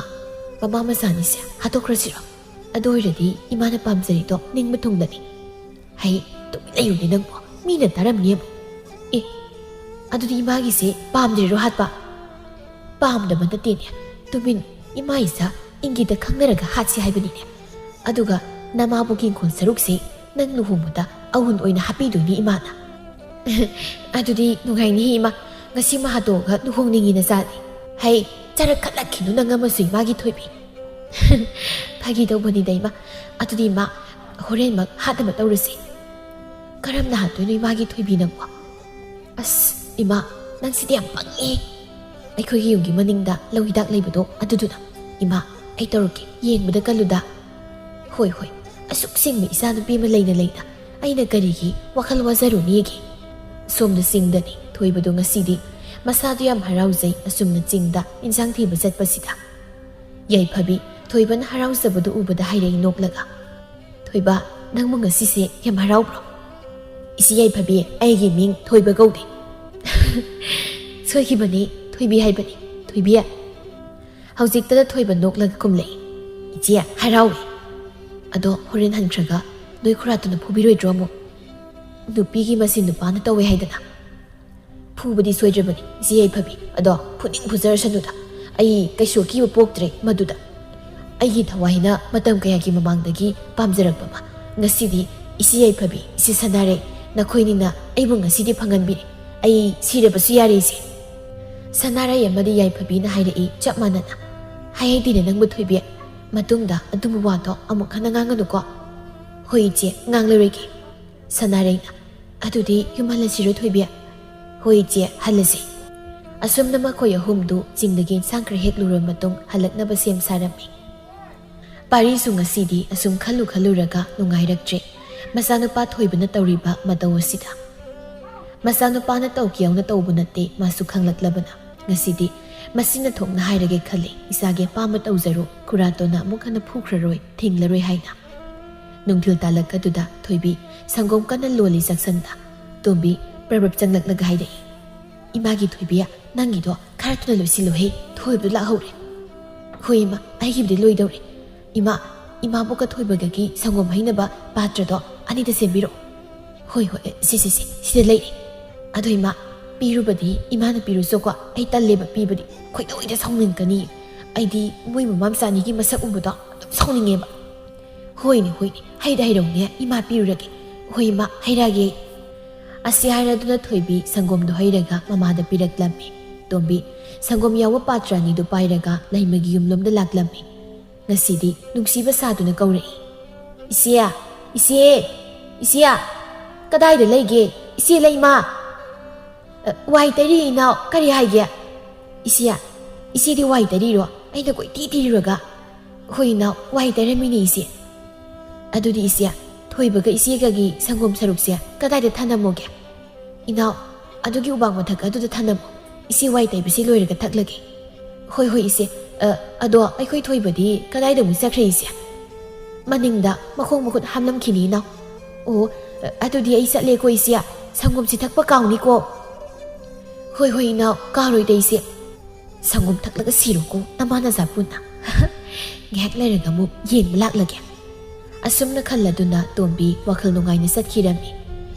ꯃꯃꯥ ꯃꯆꯥ ꯑꯅꯤꯁꯦ ꯍꯥꯠꯇꯣꯛꯈ꯭ꯔꯁꯤꯔꯣ? ꯑꯗꯨ ꯑꯣꯏꯔꯗꯤ ꯏꯃꯥꯅ ꯄꯥꯝꯖꯔꯤꯗꯣ ꯅꯤꯡꯕ ꯊꯨꯡꯂꯅꯤ꯫" "ꯍꯩ, ꯇꯨꯃꯤꯟ ꯂꯩꯌꯨꯅꯦ ꯅꯪꯕꯣ, ꯃꯤꯅ ꯇꯥꯔꯝꯅꯤ ꯑꯃꯨꯛ꯫ ꯑꯦ, ꯑꯗꯨꯗꯤ ꯏꯃꯥꯒꯤꯁꯦ ꯄꯥꯝꯗ꯭ꯔꯤꯔꯣ ꯍꯥꯠꯄ?" "ꯄꯥꯝꯗꯕ ꯅꯠꯇꯦꯅꯦ, ꯇꯨꯃꯤꯟ ꯏꯃꯥ ꯏꯆꯥ ꯏꯪꯒꯤꯠꯇ ꯈꯪꯅꯔꯒ ꯍꯥꯠꯁꯤ ꯍꯥꯏꯕꯅꯤꯅꯦ꯫ ꯑꯗꯨꯒ ꯅꯃꯥꯕꯨ ꯀꯤꯡꯈꯣꯜ ꯁꯔꯨꯛꯁꯦ ꯅꯪ ꯂꯨꯍꯣꯡꯕꯗ ꯑꯎꯟ ꯑꯣꯏꯅ ꯍꯥꯞꯄꯤꯗꯣꯏꯅꯤ ꯏꯃꯥꯅ꯫" "ꯑꯗꯨꯗꯤ ꯅꯨꯡꯉꯥꯏꯅꯤ ꯏꯃꯥ, ꯉꯁꯤꯃ ꯍꯥꯠꯇꯣꯛꯑꯒ ꯂꯨꯍꯣꯡꯅꯤꯡꯉꯤ ꯅꯆꯥꯗꯤ꯫" "ꯍꯩ, ꯆꯔꯛ ꯈꯠꯂꯛꯈꯤꯅꯨ ꯅꯪ ꯑꯃꯁꯨ ꯏꯃꯥꯒꯤ ꯊꯣꯏꯕꯤ꯫" "ꯐꯥꯒꯤ ꯇꯧꯕꯅꯤꯗ ꯏꯃꯥ꯫ ꯑꯗꯨꯗꯤ ꯏꯃꯥ, ꯍꯣꯔꯦꯟꯃꯛ ꯍꯥꯠꯅꯕ ꯇꯧꯔꯁꯤ꯫" "ꯀꯔꯝꯅ ꯍꯥꯠꯇꯣꯏꯅꯣ ꯏꯃꯥꯒꯤ ꯊꯣꯏꯕꯤ ꯅꯪꯕꯣ?" "ꯑꯁ ꯏꯃꯥ, ꯅꯪꯁꯤꯗꯤ ꯌꯥꯝ ꯄꯪꯉꯤ꯫ ꯑꯩꯈꯣꯏꯒꯤ ꯌꯨꯝꯒꯤ ꯃꯅꯤꯡꯗ ꯂꯧ ꯍꯤꯗꯥꯛ ꯂꯩꯕꯗꯣ ꯑꯗꯨꯗꯨꯅ꯫ ꯏꯃꯥ, ꯑꯩ ꯇꯧꯔꯛꯀꯦ, ꯌꯦꯡꯕꯗ ꯀꯜꯂꯨꯗ꯫ ꯍꯣꯏ, ꯍꯣꯏ, ꯑꯁꯨꯛ ꯁꯤꯡꯕ ꯏꯆꯥꯅꯨꯄꯤ ꯑꯃ ꯂꯩꯅ ꯂꯩꯅ ꯑꯩꯅ ꯀꯔꯤꯒꯤ ꯋꯥꯈꯜ ꯋꯥꯖꯔꯨꯅꯤꯒꯦ? ꯁꯣꯝꯗ ꯆꯤꯡꯗꯅꯤ ꯊꯣꯏꯕꯗꯣ ꯉꯁꯤꯗꯤ ꯃꯁꯥꯗꯨ ꯌꯥꯝ ꯍꯔꯥꯎꯖꯩ, ꯑꯁꯨꯝꯅ ꯆꯤꯡꯗ ꯏꯟꯁꯥꯡ ꯊꯤꯕ ꯆꯠꯄꯁꯤꯗ꯫ ꯌꯥꯏꯐꯕꯤ, ꯊꯣꯏꯕꯅ ꯍꯔꯥꯎꯖꯕꯗꯨ ꯎꯕꯗ ꯍꯥꯏꯔꯛꯏ ꯅꯣꯛꯂꯒ, "ꯊꯣꯏꯕ, ꯅꯪꯕꯨ ꯉꯁꯤꯁꯦ ꯌꯥꯝ ꯍꯔꯥꯎꯕ꯭ꯔꯣ?" "ꯏꯆꯦ ꯌꯥꯏꯐꯕꯤ, ꯑꯩꯒꯤ ꯃꯤꯡ ꯊꯣꯏꯕ ꯀꯧꯗꯦ꯫" "ꯁꯣꯏꯈꯤꯕꯅꯤ, ꯊꯣꯏꯕꯤ ꯍꯥꯏꯕꯅꯤ, ꯊꯣꯏꯕꯤ꯫" ꯍꯧꯖꯤꯛꯇꯗ ꯊꯣꯏꯕ ꯅꯣꯛꯂꯒ ꯈꯨꯝꯂꯛꯏ, "ꯏꯆꯦ, ꯍꯔꯥꯎꯏ꯫ ꯑꯗꯣ ꯍꯣꯔꯦꯟ ꯍꯟꯈ꯭ꯔꯒ ꯅꯣꯏ ꯈꯨꯔꯥꯠꯇꯨꯅ ꯐꯨꯕꯤꯔꯣꯏꯗ꯭ꯔꯣ ꯑꯃꯨꯛ?" "ꯅꯨꯄꯤꯒꯤ ꯃꯁꯦꯟ ꯅꯨꯄꯥꯅ ꯇꯧꯋꯦ ꯍꯥꯏꯗꯅ?" "ꯐꯨꯕꯗꯤ ꯁꯣꯏꯗ꯭ꯔꯕꯅꯤ, ꯏꯆꯦ ꯌꯥꯏꯐꯕꯤ꯫ ꯑꯗꯣ ꯐꯨꯅꯤꯡ ꯐꯨꯖꯔꯁꯅꯨꯗ꯫ ꯑꯩ ꯀꯩꯁꯨ ꯑꯀꯤꯕ ꯄꯣꯛꯇ꯭ꯔꯦ ꯃꯗꯨꯗ꯫ ꯑꯩꯒꯤ ꯊꯋꯥꯏꯅ ꯃꯇꯝ ꯀꯌꯥꯒꯤ ꯃꯃꯥꯡꯗꯒꯤ ꯄꯥꯝꯖꯔꯛꯄ ꯑꯃ꯫ ꯉꯁꯤꯗꯤ ꯏꯆꯦ ꯌꯥꯏꯐꯕꯤ, ꯏꯆꯦ ꯁꯅꯥꯔꯩ, ꯅꯈꯣꯏꯅꯤꯅ ꯑꯩꯕꯨ ꯉꯁꯤꯗꯤ ꯐꯪꯍꯟꯕꯤꯔꯦ꯫ ꯑꯩ ꯁꯤꯔꯕꯁꯨ ꯌꯥꯔꯦ, ꯏꯆꯦ꯫" ꯁꯅꯥꯔꯩ ꯑꯃꯗꯤ ꯌꯥꯏꯐꯕꯤꯅ ꯍꯥꯏꯔꯛꯏ ꯆꯞ ꯃꯥꯟꯅꯅ꯫ "ꯍꯥꯏꯍꯩꯗꯦꯅꯦ ꯅꯪꯕꯨ, ꯊꯣꯏꯕꯤ꯫ ꯃꯇꯨꯡꯗ ꯑꯗꯨꯝꯕ ꯋꯥꯗꯣ ꯑꯃꯨꯛ ꯍꯟꯅ ꯉꯥꯡꯒꯅꯨꯀꯣ꯫" "ꯍꯣꯏ, ꯏꯆꯦ, ꯉꯥꯡꯂꯔꯣꯏꯒꯦ꯫" ꯁꯅꯥꯔꯩꯅ, "ꯑꯗꯨꯗꯤ ꯌꯨꯝ ꯍꯜꯂꯁꯤꯔꯣ, ꯊꯣꯏꯕꯤ?" "ꯍꯣꯏ, ꯏꯆꯦ, ꯍꯜꯂꯁꯤ꯫" ꯑꯁꯨꯝꯅ ꯃꯈꯣꯏ ꯑꯍꯨꯝꯗꯨ ꯆꯤꯡꯗꯒꯤ ꯏꯟꯁꯥꯡ ꯈꯔ ꯍꯦꯛꯂꯨꯔꯕ ꯃꯇꯨꯡ ꯍꯜꯂꯛꯅꯕ ꯁꯦꯝ ꯁꯥꯔꯝꯃꯤ꯫ ꯄꯥꯔꯤꯁꯨ ꯉꯁꯤꯗꯤ ꯑꯁꯨꯝ ꯈꯜꯂꯨ ꯈꯜꯂꯨꯔꯒ ꯅꯨꯡꯉꯥꯏꯔꯛꯇ꯭ꯔꯦ, ꯃꯆꯥꯅꯨꯄꯥ ꯊꯣꯏꯕꯅ ꯇꯧꯔꯤꯕ ꯃꯇꯧ ꯑꯁꯤꯗ꯫ ꯃꯆꯥꯅꯨꯄꯥꯅ ꯇꯧꯒꯦ ꯌꯥꯎꯅ ꯇꯧꯕ ꯅꯠꯇꯦ, ꯃꯥꯁꯨ ꯈꯪꯂꯛꯂꯕꯅ꯫ ꯉꯁꯤꯗꯤ ꯃꯁꯤꯅ ꯊꯣꯛꯅ ꯍꯥꯏꯔꯒꯦ ꯈꯜꯂꯤ, "ꯏꯆꯥꯒꯤ ꯑꯄꯥꯝꯕ ꯇꯧꯖꯔꯣ, ꯈꯨꯔꯥꯇꯣꯟꯅ ꯑꯃꯨꯛ ꯍꯟꯅ ꯐꯨꯈ꯭ꯔꯔꯣꯏ, ꯊꯤꯡꯂꯔꯣꯏ" ꯍꯥꯏꯅ꯫ ꯅꯨꯡꯊꯤꯜ ꯇꯥꯂꯛꯀꯗꯨꯗ ꯊꯣꯏꯕꯤ ꯁꯪꯒꯣꯝ ꯀꯟꯅ ꯂꯣꯜꯂꯤ ꯆꯥꯛꯁꯪꯗ꯫ ꯇꯣꯝꯕꯤ ꯄ꯭ꯔꯕꯞ ꯆꯪꯂꯛꯂꯒ ꯍꯥꯏꯔꯛꯏ, "ꯏꯃꯥꯒꯤ ꯊꯣꯏꯕꯤ, ꯅꯪꯒꯤꯗꯣ ꯈꯔ ꯊꯨꯅ ꯂꯣꯏꯁꯤꯜꯂꯨꯍꯦ, ꯊꯣꯏꯕꯗꯨ ꯂꯥꯛꯍꯧꯔꯦ꯫" "ꯍꯣꯏ ꯏꯃꯥ, ꯑꯩꯒꯤꯕꯨꯗꯤ ꯂꯣꯏꯗꯧꯔꯦ꯫ ꯏꯃꯥ, ꯏꯃꯥꯕꯣꯛꯀ ꯊꯣꯏꯕꯒꯒꯤ ꯁꯪꯒꯣꯝ ꯍꯩꯅꯕ ꯄꯥꯇ꯭ꯔꯗꯣ ꯑꯅꯤꯗ ꯁꯦꯝꯕꯤꯔꯛꯑꯣ꯫" "ꯍꯣꯏ, ꯍꯣꯏ, ꯁꯤ, ꯁꯤ, ꯁꯤ, ꯁꯤꯗ ꯂꯩꯔꯦ꯫ ꯑꯗꯣ ꯏꯃꯥ, ꯄꯤꯔꯨꯕꯗꯤ ꯏꯃꯥꯅ ꯄꯤꯔꯨꯆꯣꯀꯣ, ꯑꯩ ꯇꯜꯂꯦꯕ ꯄꯤꯕꯗꯤ, ꯈꯣꯏꯗꯧ ꯍꯦꯛꯇ ꯁꯥꯎꯅꯤꯡꯉꯛꯀꯅꯤ꯫ ꯑꯩꯗꯤ ꯃꯣꯏ ꯃꯃꯥ ꯃꯆꯥ ꯑꯅꯤꯒꯤ ꯃꯁꯛ ꯎꯕꯗꯣ ꯑꯗꯨꯝ ꯁꯥꯎꯅꯤꯡꯉꯦꯕ꯫" "ꯍꯣꯏꯅꯦ, ꯍꯣꯏꯅꯦ, ꯍꯩꯗ ꯍꯩꯔꯧꯅꯦ, ꯏꯃꯥ ꯄꯤꯔꯨꯔꯒꯦ꯫" "ꯍꯣꯏ ꯏꯃꯥ, ꯍꯩꯔꯛꯑꯒꯦ ꯑꯩ꯫" ꯑꯁꯤ ꯍꯥꯏꯔꯗꯨꯅ ꯊꯣꯏꯕꯤ ꯁꯪꯒꯣꯝꯗꯣ ꯍꯩꯔꯒ ꯃꯃꯥꯗ ꯄꯤꯔꯛꯂꯝꯃꯤ꯫ ꯇꯣꯝꯕꯤ ꯁꯪꯒꯣꯝ ꯌꯥꯎꯕ ꯄꯥꯇ꯭ꯔ ꯑꯅꯤꯗꯨ ꯄꯥꯏꯔꯒ ꯂꯩꯃꯒꯤ ꯌꯨꯝꯂꯣꯝꯗ ꯂꯥꯛꯂꯝꯃꯤ꯫ ꯉꯁꯤꯗꯤ ꯅꯨꯡꯁꯤꯕ ꯁꯥꯗꯨꯅ ꯀꯧꯔꯛꯏ, "ꯏꯆꯦ, ꯏꯆꯦ, ꯏꯆꯦ, ꯀꯗꯥꯏꯗ ꯂꯩꯒꯦ? ꯏꯆꯦ ꯂꯩꯃ!" "ꯑ, ꯋꯥꯏ ꯇꯩꯔꯤ ꯏꯅꯥꯎ, ꯀꯔꯤ ꯍꯥꯏꯒꯦ?" "ꯏꯆꯦ, ꯏꯆꯦꯗꯤ ꯋꯥꯏ ꯇꯩꯔꯤꯔꯣ? ꯑꯩꯅ ꯀꯣꯏꯊꯤ ꯊꯤꯔꯨꯔꯒ꯫" "ꯍꯣꯏ ꯏꯅꯥꯎ, ꯋꯥꯏ ꯇꯩꯔꯝꯃꯤꯅꯦ ꯏꯆꯦ꯫" "ꯑꯗꯨꯗꯤ ꯏꯆꯦ, ꯊꯣꯏꯕꯒ ꯏꯆꯦꯒꯒꯤ ꯁꯪꯒꯣꯝ ꯁꯔꯨꯛꯁꯦ ꯀꯗꯥꯏꯗ ꯊꯅꯝꯃꯣꯒꯦ?" "ꯏꯅꯥꯎ, ꯑꯗꯨꯒꯤ ꯎꯕꯥꯛ ꯃꯊꯛ ꯑꯗꯨꯗ ꯊꯅꯝꯃꯣ꯫ ꯏꯆꯦ ꯋꯥꯏ ꯇꯩꯕꯁꯤ ꯂꯣꯏꯔꯒ ꯊꯛꯂꯒꯦ꯫" "ꯍꯣꯏ, ꯍꯣꯏ ꯏꯆꯦ꯫ ꯑ, ꯑꯗꯣ ꯑꯩꯈꯣꯏ ꯊꯣꯏꯕꯗꯤ ꯀꯗꯥꯏꯗ ꯑꯃꯨꯛ ꯆꯠꯈ꯭ꯔꯦ ꯏꯆꯦ?" "ꯃꯅꯤꯡꯗ ꯃꯈꯣꯡ ꯃꯈꯨꯠ ꯍꯥꯝꯂꯝꯈꯤꯅꯤ ꯏꯅꯥꯎ꯫" "ꯑꯣ, ꯑꯗꯨꯗꯤ ꯑꯩ ꯆꯠꯂꯦꯀꯣ ꯏꯆꯦ꯫ ꯁꯪꯒꯣꯝꯁꯤ ꯊꯛꯄ ꯀꯥꯎꯅꯤꯀꯣ꯫" "ꯍꯣꯏ, ꯍꯣꯏ ꯏꯅꯥꯎ, ꯀꯥꯎꯔꯣꯏꯗ ꯏꯆꯦ꯫" "ꯁꯪꯒꯣꯝ ꯊꯛꯂꯒ ꯁꯤꯔꯣꯀꯣ, ꯅꯃꯥ ꯅꯆꯥ ꯄꯨꯟꯅ꯫" "ꯉꯥꯏꯍꯥꯛ ꯂꯩꯔꯒ ꯑꯃꯨꯛ ꯌꯦꯡꯕ ꯂꯥꯛꯂꯒꯦ꯫" ꯑꯁꯨꯝꯅ ꯈꯜꯂꯗꯨꯅ ꯇꯣꯝꯕꯤ ꯋꯥꯈꯜ ꯅꯨꯡꯉꯥꯏꯅ ꯆꯠꯈꯤꯔꯝꯃꯤ꯫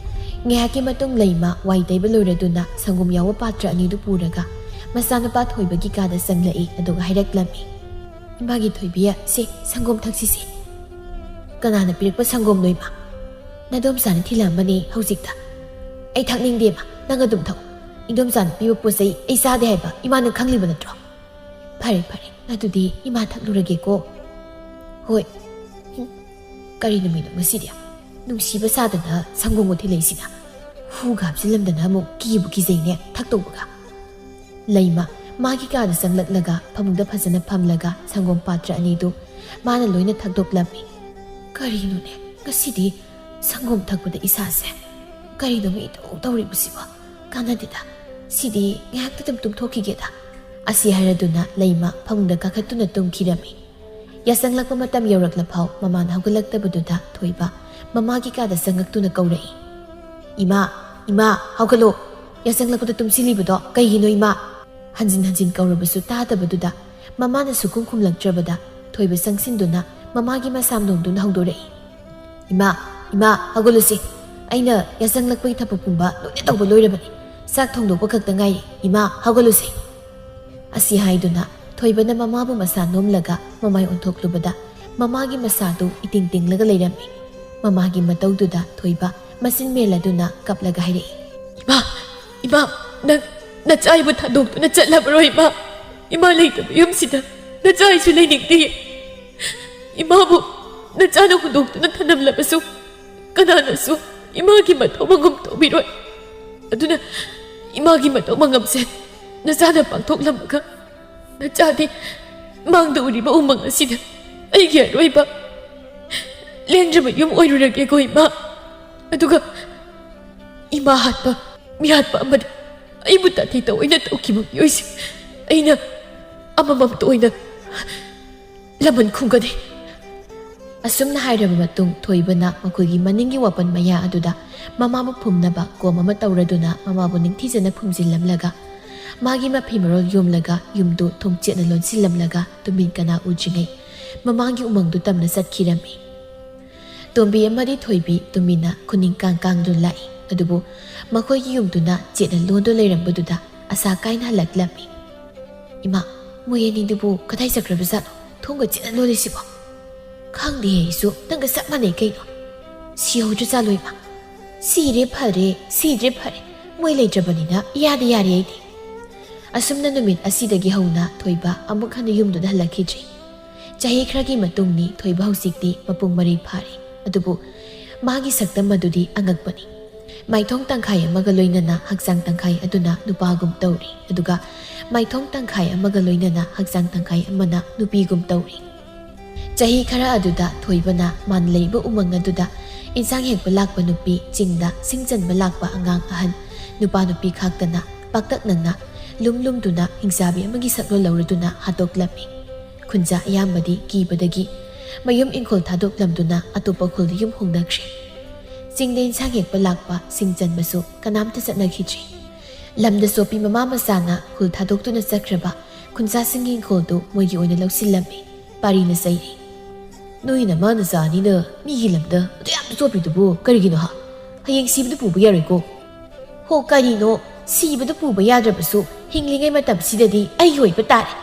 ꯉꯥꯏꯍꯥꯛꯀꯤ ꯃꯇꯨꯡ ꯂꯩꯃ ꯋꯥꯏ ꯇꯩꯕ ꯂꯣꯏꯔꯗꯨꯅ ꯁꯪꯒꯣꯝ ꯌꯥꯎꯕ ꯄꯥꯇ꯭ꯔ ꯑꯅꯤꯗꯨ ꯄꯨꯔꯒ ꯃꯆꯥꯅꯨꯄꯥ ꯊꯣꯏꯕꯒꯤ ꯀꯥꯗ ꯆꯪꯂꯛꯏ, ꯑꯗꯨꯒ ꯍꯥꯏꯔꯛꯂꯝꯃꯤ, "ꯏꯃꯥꯒꯤ ꯊꯣꯏꯕꯤ, ꯁꯦ, ꯁꯪꯒꯣꯝ ꯊꯛꯁꯤꯁꯦ꯫" "ꯀꯅꯥꯅ ꯄꯤꯔꯛꯄ ꯁꯪꯒꯣꯝꯅꯣ ꯏꯃꯥ?" "ꯅꯗꯣꯝꯆꯥꯅ ꯊꯤꯜꯂꯛꯑꯝꯕꯅꯦ ꯍꯧꯖꯤꯛꯇ꯫" "ꯑꯩ ꯊꯛꯅꯤꯡꯗꯦ ꯏꯃꯥ, ꯅꯪ ꯑꯗꯨꯝ ꯊꯛꯎ꯫ ꯏꯟꯗꯣꯝꯆꯥꯅ ꯄꯤꯕ ꯄꯣꯠ ꯆꯩ ꯑꯩ ꯆꯥꯗꯦ ꯍꯥꯏꯕ ꯏꯃꯥꯅ ꯈꯪꯂꯤꯕ ꯅꯠꯇ꯭ꯔꯣ?" "ꯐꯔꯦ, ꯐꯔꯦ, ꯑꯗꯨꯗꯤ ꯏꯃꯥ ꯊꯛꯂꯨꯔꯒꯦꯀꯣ꯫" "ꯍꯣꯏ꯫" ꯍꯨꯝ, ꯀꯔꯤ ꯅꯨꯃꯤꯠꯅꯣ ꯉꯁꯤꯗꯤ? ꯅꯨꯡꯁꯤꯕ ꯁꯥꯗꯅ ꯁꯪꯒꯣꯝ ꯊꯤꯜꯂꯛꯏꯁꯤꯅ꯫ ꯍꯨꯒ ꯍꯥꯞꯆꯤꯜꯂꯝꯗꯅ ꯑꯃꯨꯛ ꯀꯤꯕꯨ ꯀꯤꯖꯩꯅꯦ ꯊꯛꯇꯧꯕꯒ꯫ ꯂꯩꯃ ꯃꯥꯒꯤ ꯀꯥꯗ ꯆꯪꯂꯛꯂꯒ ꯐꯃꯨꯡꯗ ꯐꯖꯅ ꯐꯝꯂꯒ ꯁꯪꯒꯣꯝ ꯄꯥꯇ꯭ꯔ ꯑꯅꯤꯗꯨ ꯃꯥꯅ ꯂꯣꯏꯅ ꯊꯛꯇꯣꯛꯂꯝꯃꯤ꯫ "ꯀꯔꯤꯅꯣꯅꯦ, ꯉꯁꯤꯗꯤ ꯁꯪꯒꯣꯝ ꯊꯛꯄꯗ ꯏꯁꯥꯁꯦ ꯀꯔꯤꯅꯣ ꯏꯇꯧ ꯇꯧꯔꯤꯕꯁꯤꯕꯣ? ꯀꯥꯟꯅꯗꯦꯗ, ꯁꯤꯗꯤ ꯉꯥꯏꯍꯥꯛꯇ ꯑꯗꯨꯝ ꯇꯨꯝꯊꯣꯛꯈꯤꯒꯦꯗ꯫" ꯑꯁꯤ ꯍꯥꯏꯔꯗꯨꯅ ꯂꯩꯃ ꯐꯃꯨꯡꯗ ꯀꯥꯈꯠꯇꯨꯅ ꯇꯨꯝꯈꯤꯔꯝꯃꯤ꯫ ꯌꯥꯆꯪꯂꯛꯄ ꯃꯇꯝ ꯌꯧꯔꯛꯂꯐꯥꯎ ꯃꯃꯥꯅ ꯍꯧꯒꯠꯂꯛꯇꯕꯗꯨꯗ ꯊꯣꯏꯕ ꯃꯃꯥꯒꯤ ꯀꯥꯗ ꯆꯪꯉꯛꯇꯨꯅ ꯀꯧꯔꯛꯏ, "ꯏꯃꯥ, ꯏꯃꯥ, ꯍꯧꯒꯠꯂꯣ꯫ ꯌꯥꯆꯪꯂꯛꯄꯗ ꯇꯨꯝꯁꯤꯜꯂꯤꯕꯗꯣ ꯀꯩꯒꯤꯅꯣ ꯏꯃꯥ?" ꯍꯟꯖꯤꯟ ꯍꯟꯖꯤꯟ ꯀꯧꯔꯕꯁꯨ ꯇꯥꯗꯕꯗꯨꯗ ꯃꯃꯥꯅ ꯁꯨꯛꯈꯨꯝ ꯈꯨꯝꯂꯛꯇ꯭ꯔꯕꯗ ꯊꯣꯏꯕ ꯆꯪꯁꯤꯟꯗꯨꯅ ꯃꯃꯥꯒꯤ ꯃꯁꯥꯝꯗꯣꯡꯗꯨꯅ ꯍꯧꯗꯣꯔꯛꯏ, "ꯏꯃꯥ, ꯏꯃꯥ, ꯍꯧꯒꯠꯂꯨꯁꯤ꯫ ꯑꯩꯅ ꯌꯥꯆꯪꯂꯛꯄꯒꯤ ꯊꯕꯛ ꯄꯨꯝꯕ ꯂꯣꯏꯅ ꯇꯧꯕ ꯂꯣꯏꯔꯕꯅꯤ꯫ ꯆꯥꯛ ꯊꯣꯡꯗꯣꯛꯄ ꯈꯛꯇ ꯉꯥꯏꯔꯤ꯫ ꯏꯃꯥ, ꯍꯧꯒꯠꯂꯨꯁꯤ꯫" ꯑꯁꯤ ꯍꯥꯏꯗꯨꯅ ꯊꯣꯏꯕꯅ ꯃꯃꯥꯕꯨ ꯃꯁꯥ ꯅꯣꯝꯂꯒ ꯃꯃꯥꯏ ꯑꯣꯟꯊꯣꯛꯂꯨꯕꯗ ꯃꯃꯥꯒꯤ ꯃꯁꯥꯗꯨ ꯏꯇꯤꯡ ꯇꯤꯡꯂꯒ ꯂꯩꯔꯝꯃꯤ꯫ ꯃꯃꯥꯒꯤ ꯃꯇꯧꯗꯨꯗ ꯊꯣꯏꯕ ꯃꯆꯤꯟ ꯃꯦꯜꯂꯗꯨꯅ ꯀꯞꯂꯒ ꯍꯥꯏꯔꯛꯏ, "ꯏꯃꯥ, ꯏꯃꯥ, ꯅꯪ ꯅꯆꯥ ꯑꯩꯕꯨ ꯊꯥꯗꯣꯛꯇꯨꯅ ꯆꯠꯂꯕꯔꯣ ꯏꯃꯥ? ꯏꯃꯥ ꯂꯩꯇꯕ ꯌꯨꯝꯁꯤꯗ ꯅꯆꯥ ꯑꯩꯁꯨ ꯂꯩꯅꯤꯡꯗꯦ꯫ ꯏꯃꯥꯕꯨ ꯅꯆꯥꯅ ꯍꯨꯟꯗꯣꯛꯇꯨꯅ ꯊꯅꯝꯂꯕꯁꯨ ꯀꯅꯥꯅꯁꯨ ꯏꯃꯥꯒꯤ ꯃꯊꯧ ꯃꯉꯝ ꯇꯧꯕꯤꯔꯣꯏ꯫ ꯑꯗꯨꯅ ꯏꯃꯥꯒꯤ ꯃꯊꯧ ꯃꯉꯝꯁꯦ ꯅꯆꯥꯅ ꯄꯥꯡꯊꯣꯛꯂꯝꯃꯒ ꯅꯆꯥꯗꯤ ꯃꯥꯡꯗ ꯎꯔꯤꯕ ꯎꯃꯪ ꯑꯁꯤꯗ ꯑꯩꯒꯤ ꯑꯔꯣꯏꯕ ꯂꯦꯡꯗ꯭ꯔꯕ ꯌꯨꯝ ꯑꯣꯏꯔꯨꯔꯒꯦꯀꯣ, ꯏꯃꯥ꯫ ꯑꯗꯨꯒ ꯏꯃꯥ ꯍꯥꯠꯄ, ꯃꯤꯍꯥꯠꯄ ꯑꯃꯗꯤ ꯑꯩꯕꯨ ꯇꯥꯊꯤ ꯇꯧꯑꯣꯏꯅ ꯇꯧꯈꯤꯕ ꯃꯤꯑꯣꯏꯁꯤꯡ ꯑꯩꯅ ꯑꯃꯃꯝꯇ ꯑꯣꯏꯅ ꯂꯃꯟ ꯈꯨꯝꯒꯅꯤ꯫ ꯑꯁꯨꯝꯅ ꯍꯥꯏꯔꯕ ꯃꯇꯨꯡ, ꯊꯣꯏꯕꯅ ꯃꯈꯣꯏꯒꯤ ꯃꯅꯤꯡꯒꯤ ꯋꯥꯄꯟ ꯃꯌꯥ ꯑꯗꯨꯗ ꯃꯃꯥꯕꯨ ꯐꯨꯝꯅꯕ ꯀꯣꯝ ꯑꯃ ꯇꯧꯔꯗꯨꯅ ꯃꯃꯥꯕꯨ ꯅꯤꯡꯊꯤꯖꯅ ꯐꯨꯝꯖꯤꯜꯂꯝꯂꯒ ꯃꯥꯒꯤ ꯃꯐꯤ ꯃꯔꯣꯜ ꯌꯣꯝꯂꯒ ꯌꯨꯝꯗꯨ ꯊꯣꯡ ꯆꯦꯠꯅ ꯂꯣꯟꯁꯤꯜꯂꯝꯂꯒ ꯇꯨꯃꯤꯟ ꯀꯅꯥ ꯎꯗ꯭ꯔꯤꯉꯩ ꯃꯃꯥꯡꯒꯤ ꯎꯃꯪꯗꯨ ꯇꯝꯅ ꯆꯠꯈꯤꯔꯝꯃꯤ꯫ ꯇꯣꯝꯕꯤ ꯑꯃꯗꯤ ꯊꯣꯏꯕꯤ ꯇꯨꯃꯤꯟꯅ ꯈꯨꯅꯤꯡ ꯀꯥꯡ ꯀꯥꯡꯗꯨꯅ ꯂꯥꯛꯏ꯫ ꯑꯗꯨꯕꯨ ꯃꯈꯣꯏꯒꯤ ꯌꯨꯝꯗꯨꯅ ꯆꯦꯠꯅ ꯂꯣꯟꯗꯨ ꯂꯩꯔꯝꯕꯗꯨꯗ ꯑꯁꯥ ꯀꯥꯏꯅ ꯍꯜꯂꯛꯂꯝꯃꯤ꯫ "ꯏꯃꯥ, ꯃꯣꯏ ꯑꯅꯤꯗꯨꯕꯨ ꯀꯗꯥꯏ ꯆꯠꯈ꯭ꯔꯕꯖꯥꯠꯅꯣ? ꯊꯣꯡꯒ ꯆꯦꯠꯅ ꯂꯣꯜꯂꯤꯁꯤꯕꯣ?" "ꯈꯪꯗꯦ ꯑꯩꯁꯨ, ꯅꯪꯒ ꯆꯞ ꯃꯥꯟꯅꯩ ꯀꯩꯅꯣ꯫ ꯁꯤꯍꯧꯗ꯭ꯔꯖꯥꯠꯂꯣ ꯏꯃꯥ? ꯁꯤꯔꯦ ꯐꯔꯦ, ꯁꯤꯗ꯭ꯔꯦ ꯐꯔꯦ꯫ ꯃꯣꯏ ꯂꯩꯇ꯭ꯔꯕꯅꯤꯅ ꯏꯌꯥꯗ ꯌꯥꯔꯦ ꯑꯩꯗꯤ꯫" ꯑꯁꯨꯝꯅ ꯅꯨꯃꯤꯠ ꯑꯁꯤꯗꯒꯤ ꯍꯧꯅ ꯊꯣꯏꯕ ꯑꯃꯨꯛ ꯍꯟꯅ ꯌꯨꯝꯗꯨꯗ ꯍꯜꯂꯛꯈꯤꯗ꯭ꯔꯤ꯫ ꯆꯍꯤ ꯈꯔꯒꯤ ꯃꯇꯨꯡꯅꯤ ꯊꯣꯏꯕ ꯍꯧꯖꯤꯛꯇꯤ ꯃꯄꯨꯡ ꯃꯔꯩ ꯐꯥꯔꯦ꯫ ꯑꯗꯨꯕꯨ ꯃꯥꯒꯤ ꯁꯛꯇꯝ ꯑꯗꯨꯗꯤ ꯑꯉꯛꯄꯅꯤ꯫ ꯃꯥꯏꯊꯣꯡ ꯇꯪꯈꯥꯏ ꯑꯃꯒ ꯂꯣꯏꯅꯅ ꯍꯛꯆꯥꯡ ꯇꯪꯈꯥꯏ ꯑꯗꯨꯅ ꯅꯨꯄꯥꯒꯨꯝ ꯇꯧꯔꯤ, ꯑꯗꯨꯒ ꯃꯥꯏꯊꯣꯡ ꯇꯪꯈꯥꯏ ꯑꯃꯒ ꯂꯣꯏꯅꯅ ꯍꯛꯆꯥꯡ ꯇꯪꯈꯥꯏ ꯑꯃꯅ ꯅꯨꯄꯤꯒꯨꯝ ꯇꯧꯔꯤ꯫ ꯆꯍꯤ ꯈꯔ ꯑꯗꯨꯗ ꯊꯣꯏꯕꯅ ꯃꯥꯅ ꯂꯩꯕ ꯎꯃꯪ ꯑꯗꯨꯗ ꯏꯟꯁꯥꯡ ꯍꯦꯛꯄ ꯂꯥꯛꯄ ꯅꯨꯄꯤ, ꯆꯤꯡꯗ ꯁꯤꯡ ꯆꯟꯕ ꯂꯥꯛꯄ ꯑꯉꯥꯡ ꯑꯍꯟ, ꯅꯨꯄꯥ ꯅꯨꯄꯤ ꯈꯥꯛꯇꯅ ꯄꯥꯛꯇꯛꯅꯅ ꯂꯨꯝ ꯂꯨꯝꯗꯨꯅ ꯍꯤꯡꯆꯥꯕꯤ ꯑꯃꯒꯤ ꯁꯛꯂꯣꯟ ꯂꯧꯔꯗꯨꯅ ꯍꯥꯠꯇꯣꯛꯂꯝꯃꯤ꯫ ꯈꯨꯟꯖꯥ ꯑꯌꯥꯝꯕꯗꯤ ꯀꯤꯕꯗꯒꯤ ꯃꯌꯨꯝ ꯏꯪꯈꯣꯜ ꯊꯥꯗꯣꯛꯂꯝꯗꯨꯅ ꯑꯇꯣꯞꯄ ꯈꯨꯜꯗ ꯌꯨꯝ ꯍꯣꯡꯅꯈ꯭ꯔꯦ꯫ ꯆꯤꯡꯗ ꯏꯟꯁꯥꯡ ꯍꯦꯛꯄ ꯂꯥꯛꯄ, ꯁꯤꯡ ꯆꯟꯕꯁꯨ ꯀꯅꯥꯝꯇ ꯆꯠꯅꯈꯤꯗ꯭ꯔꯤ꯫ ꯂꯝꯗ ꯆꯣꯞꯄꯤ ꯃꯃꯥ ꯃꯆꯥꯅ ꯈꯨꯜ ꯊꯥꯗꯣꯛꯇꯨꯅ ꯆꯠꯈ꯭ꯔꯕ ꯈꯨꯟꯖꯥꯁꯤꯡꯒꯤ ꯏꯪꯈꯣꯜꯗꯨ ꯃꯣꯏꯒꯤ ꯑꯣꯏꯅ ꯂꯧꯁꯤꯜꯂꯝꯃꯤ꯫ ꯄꯥꯔꯤꯅ ꯆꯩꯔꯤ꯫ "ꯅꯣꯏ ꯅꯃꯥ ꯅꯆꯥ ꯑꯅꯤꯅ ꯃꯤꯒꯤ ꯂꯝꯗ ꯑꯗꯨ ꯌꯥꯝꯅ ꯆꯣꯞꯄꯤꯗꯨꯕꯨ ꯀꯔꯤꯒꯤꯅꯣ ꯍꯥ? ꯍꯌꯦꯡ ꯁꯤꯕꯗ ꯄꯨꯕ ꯌꯥꯔꯣꯏꯀꯣ?" "ꯍꯣ, ꯀꯔꯤꯅꯣ? ꯁꯤꯕꯗ ꯄꯨꯕ ꯌꯥꯗ꯭ꯔꯕꯁꯨ ꯍꯤꯡꯂꯤꯉꯩ ꯃꯇꯝꯁꯤꯗꯗꯤ ꯑꯩꯒꯤ ꯑꯣꯏꯕ ꯇꯥꯔꯦ꯫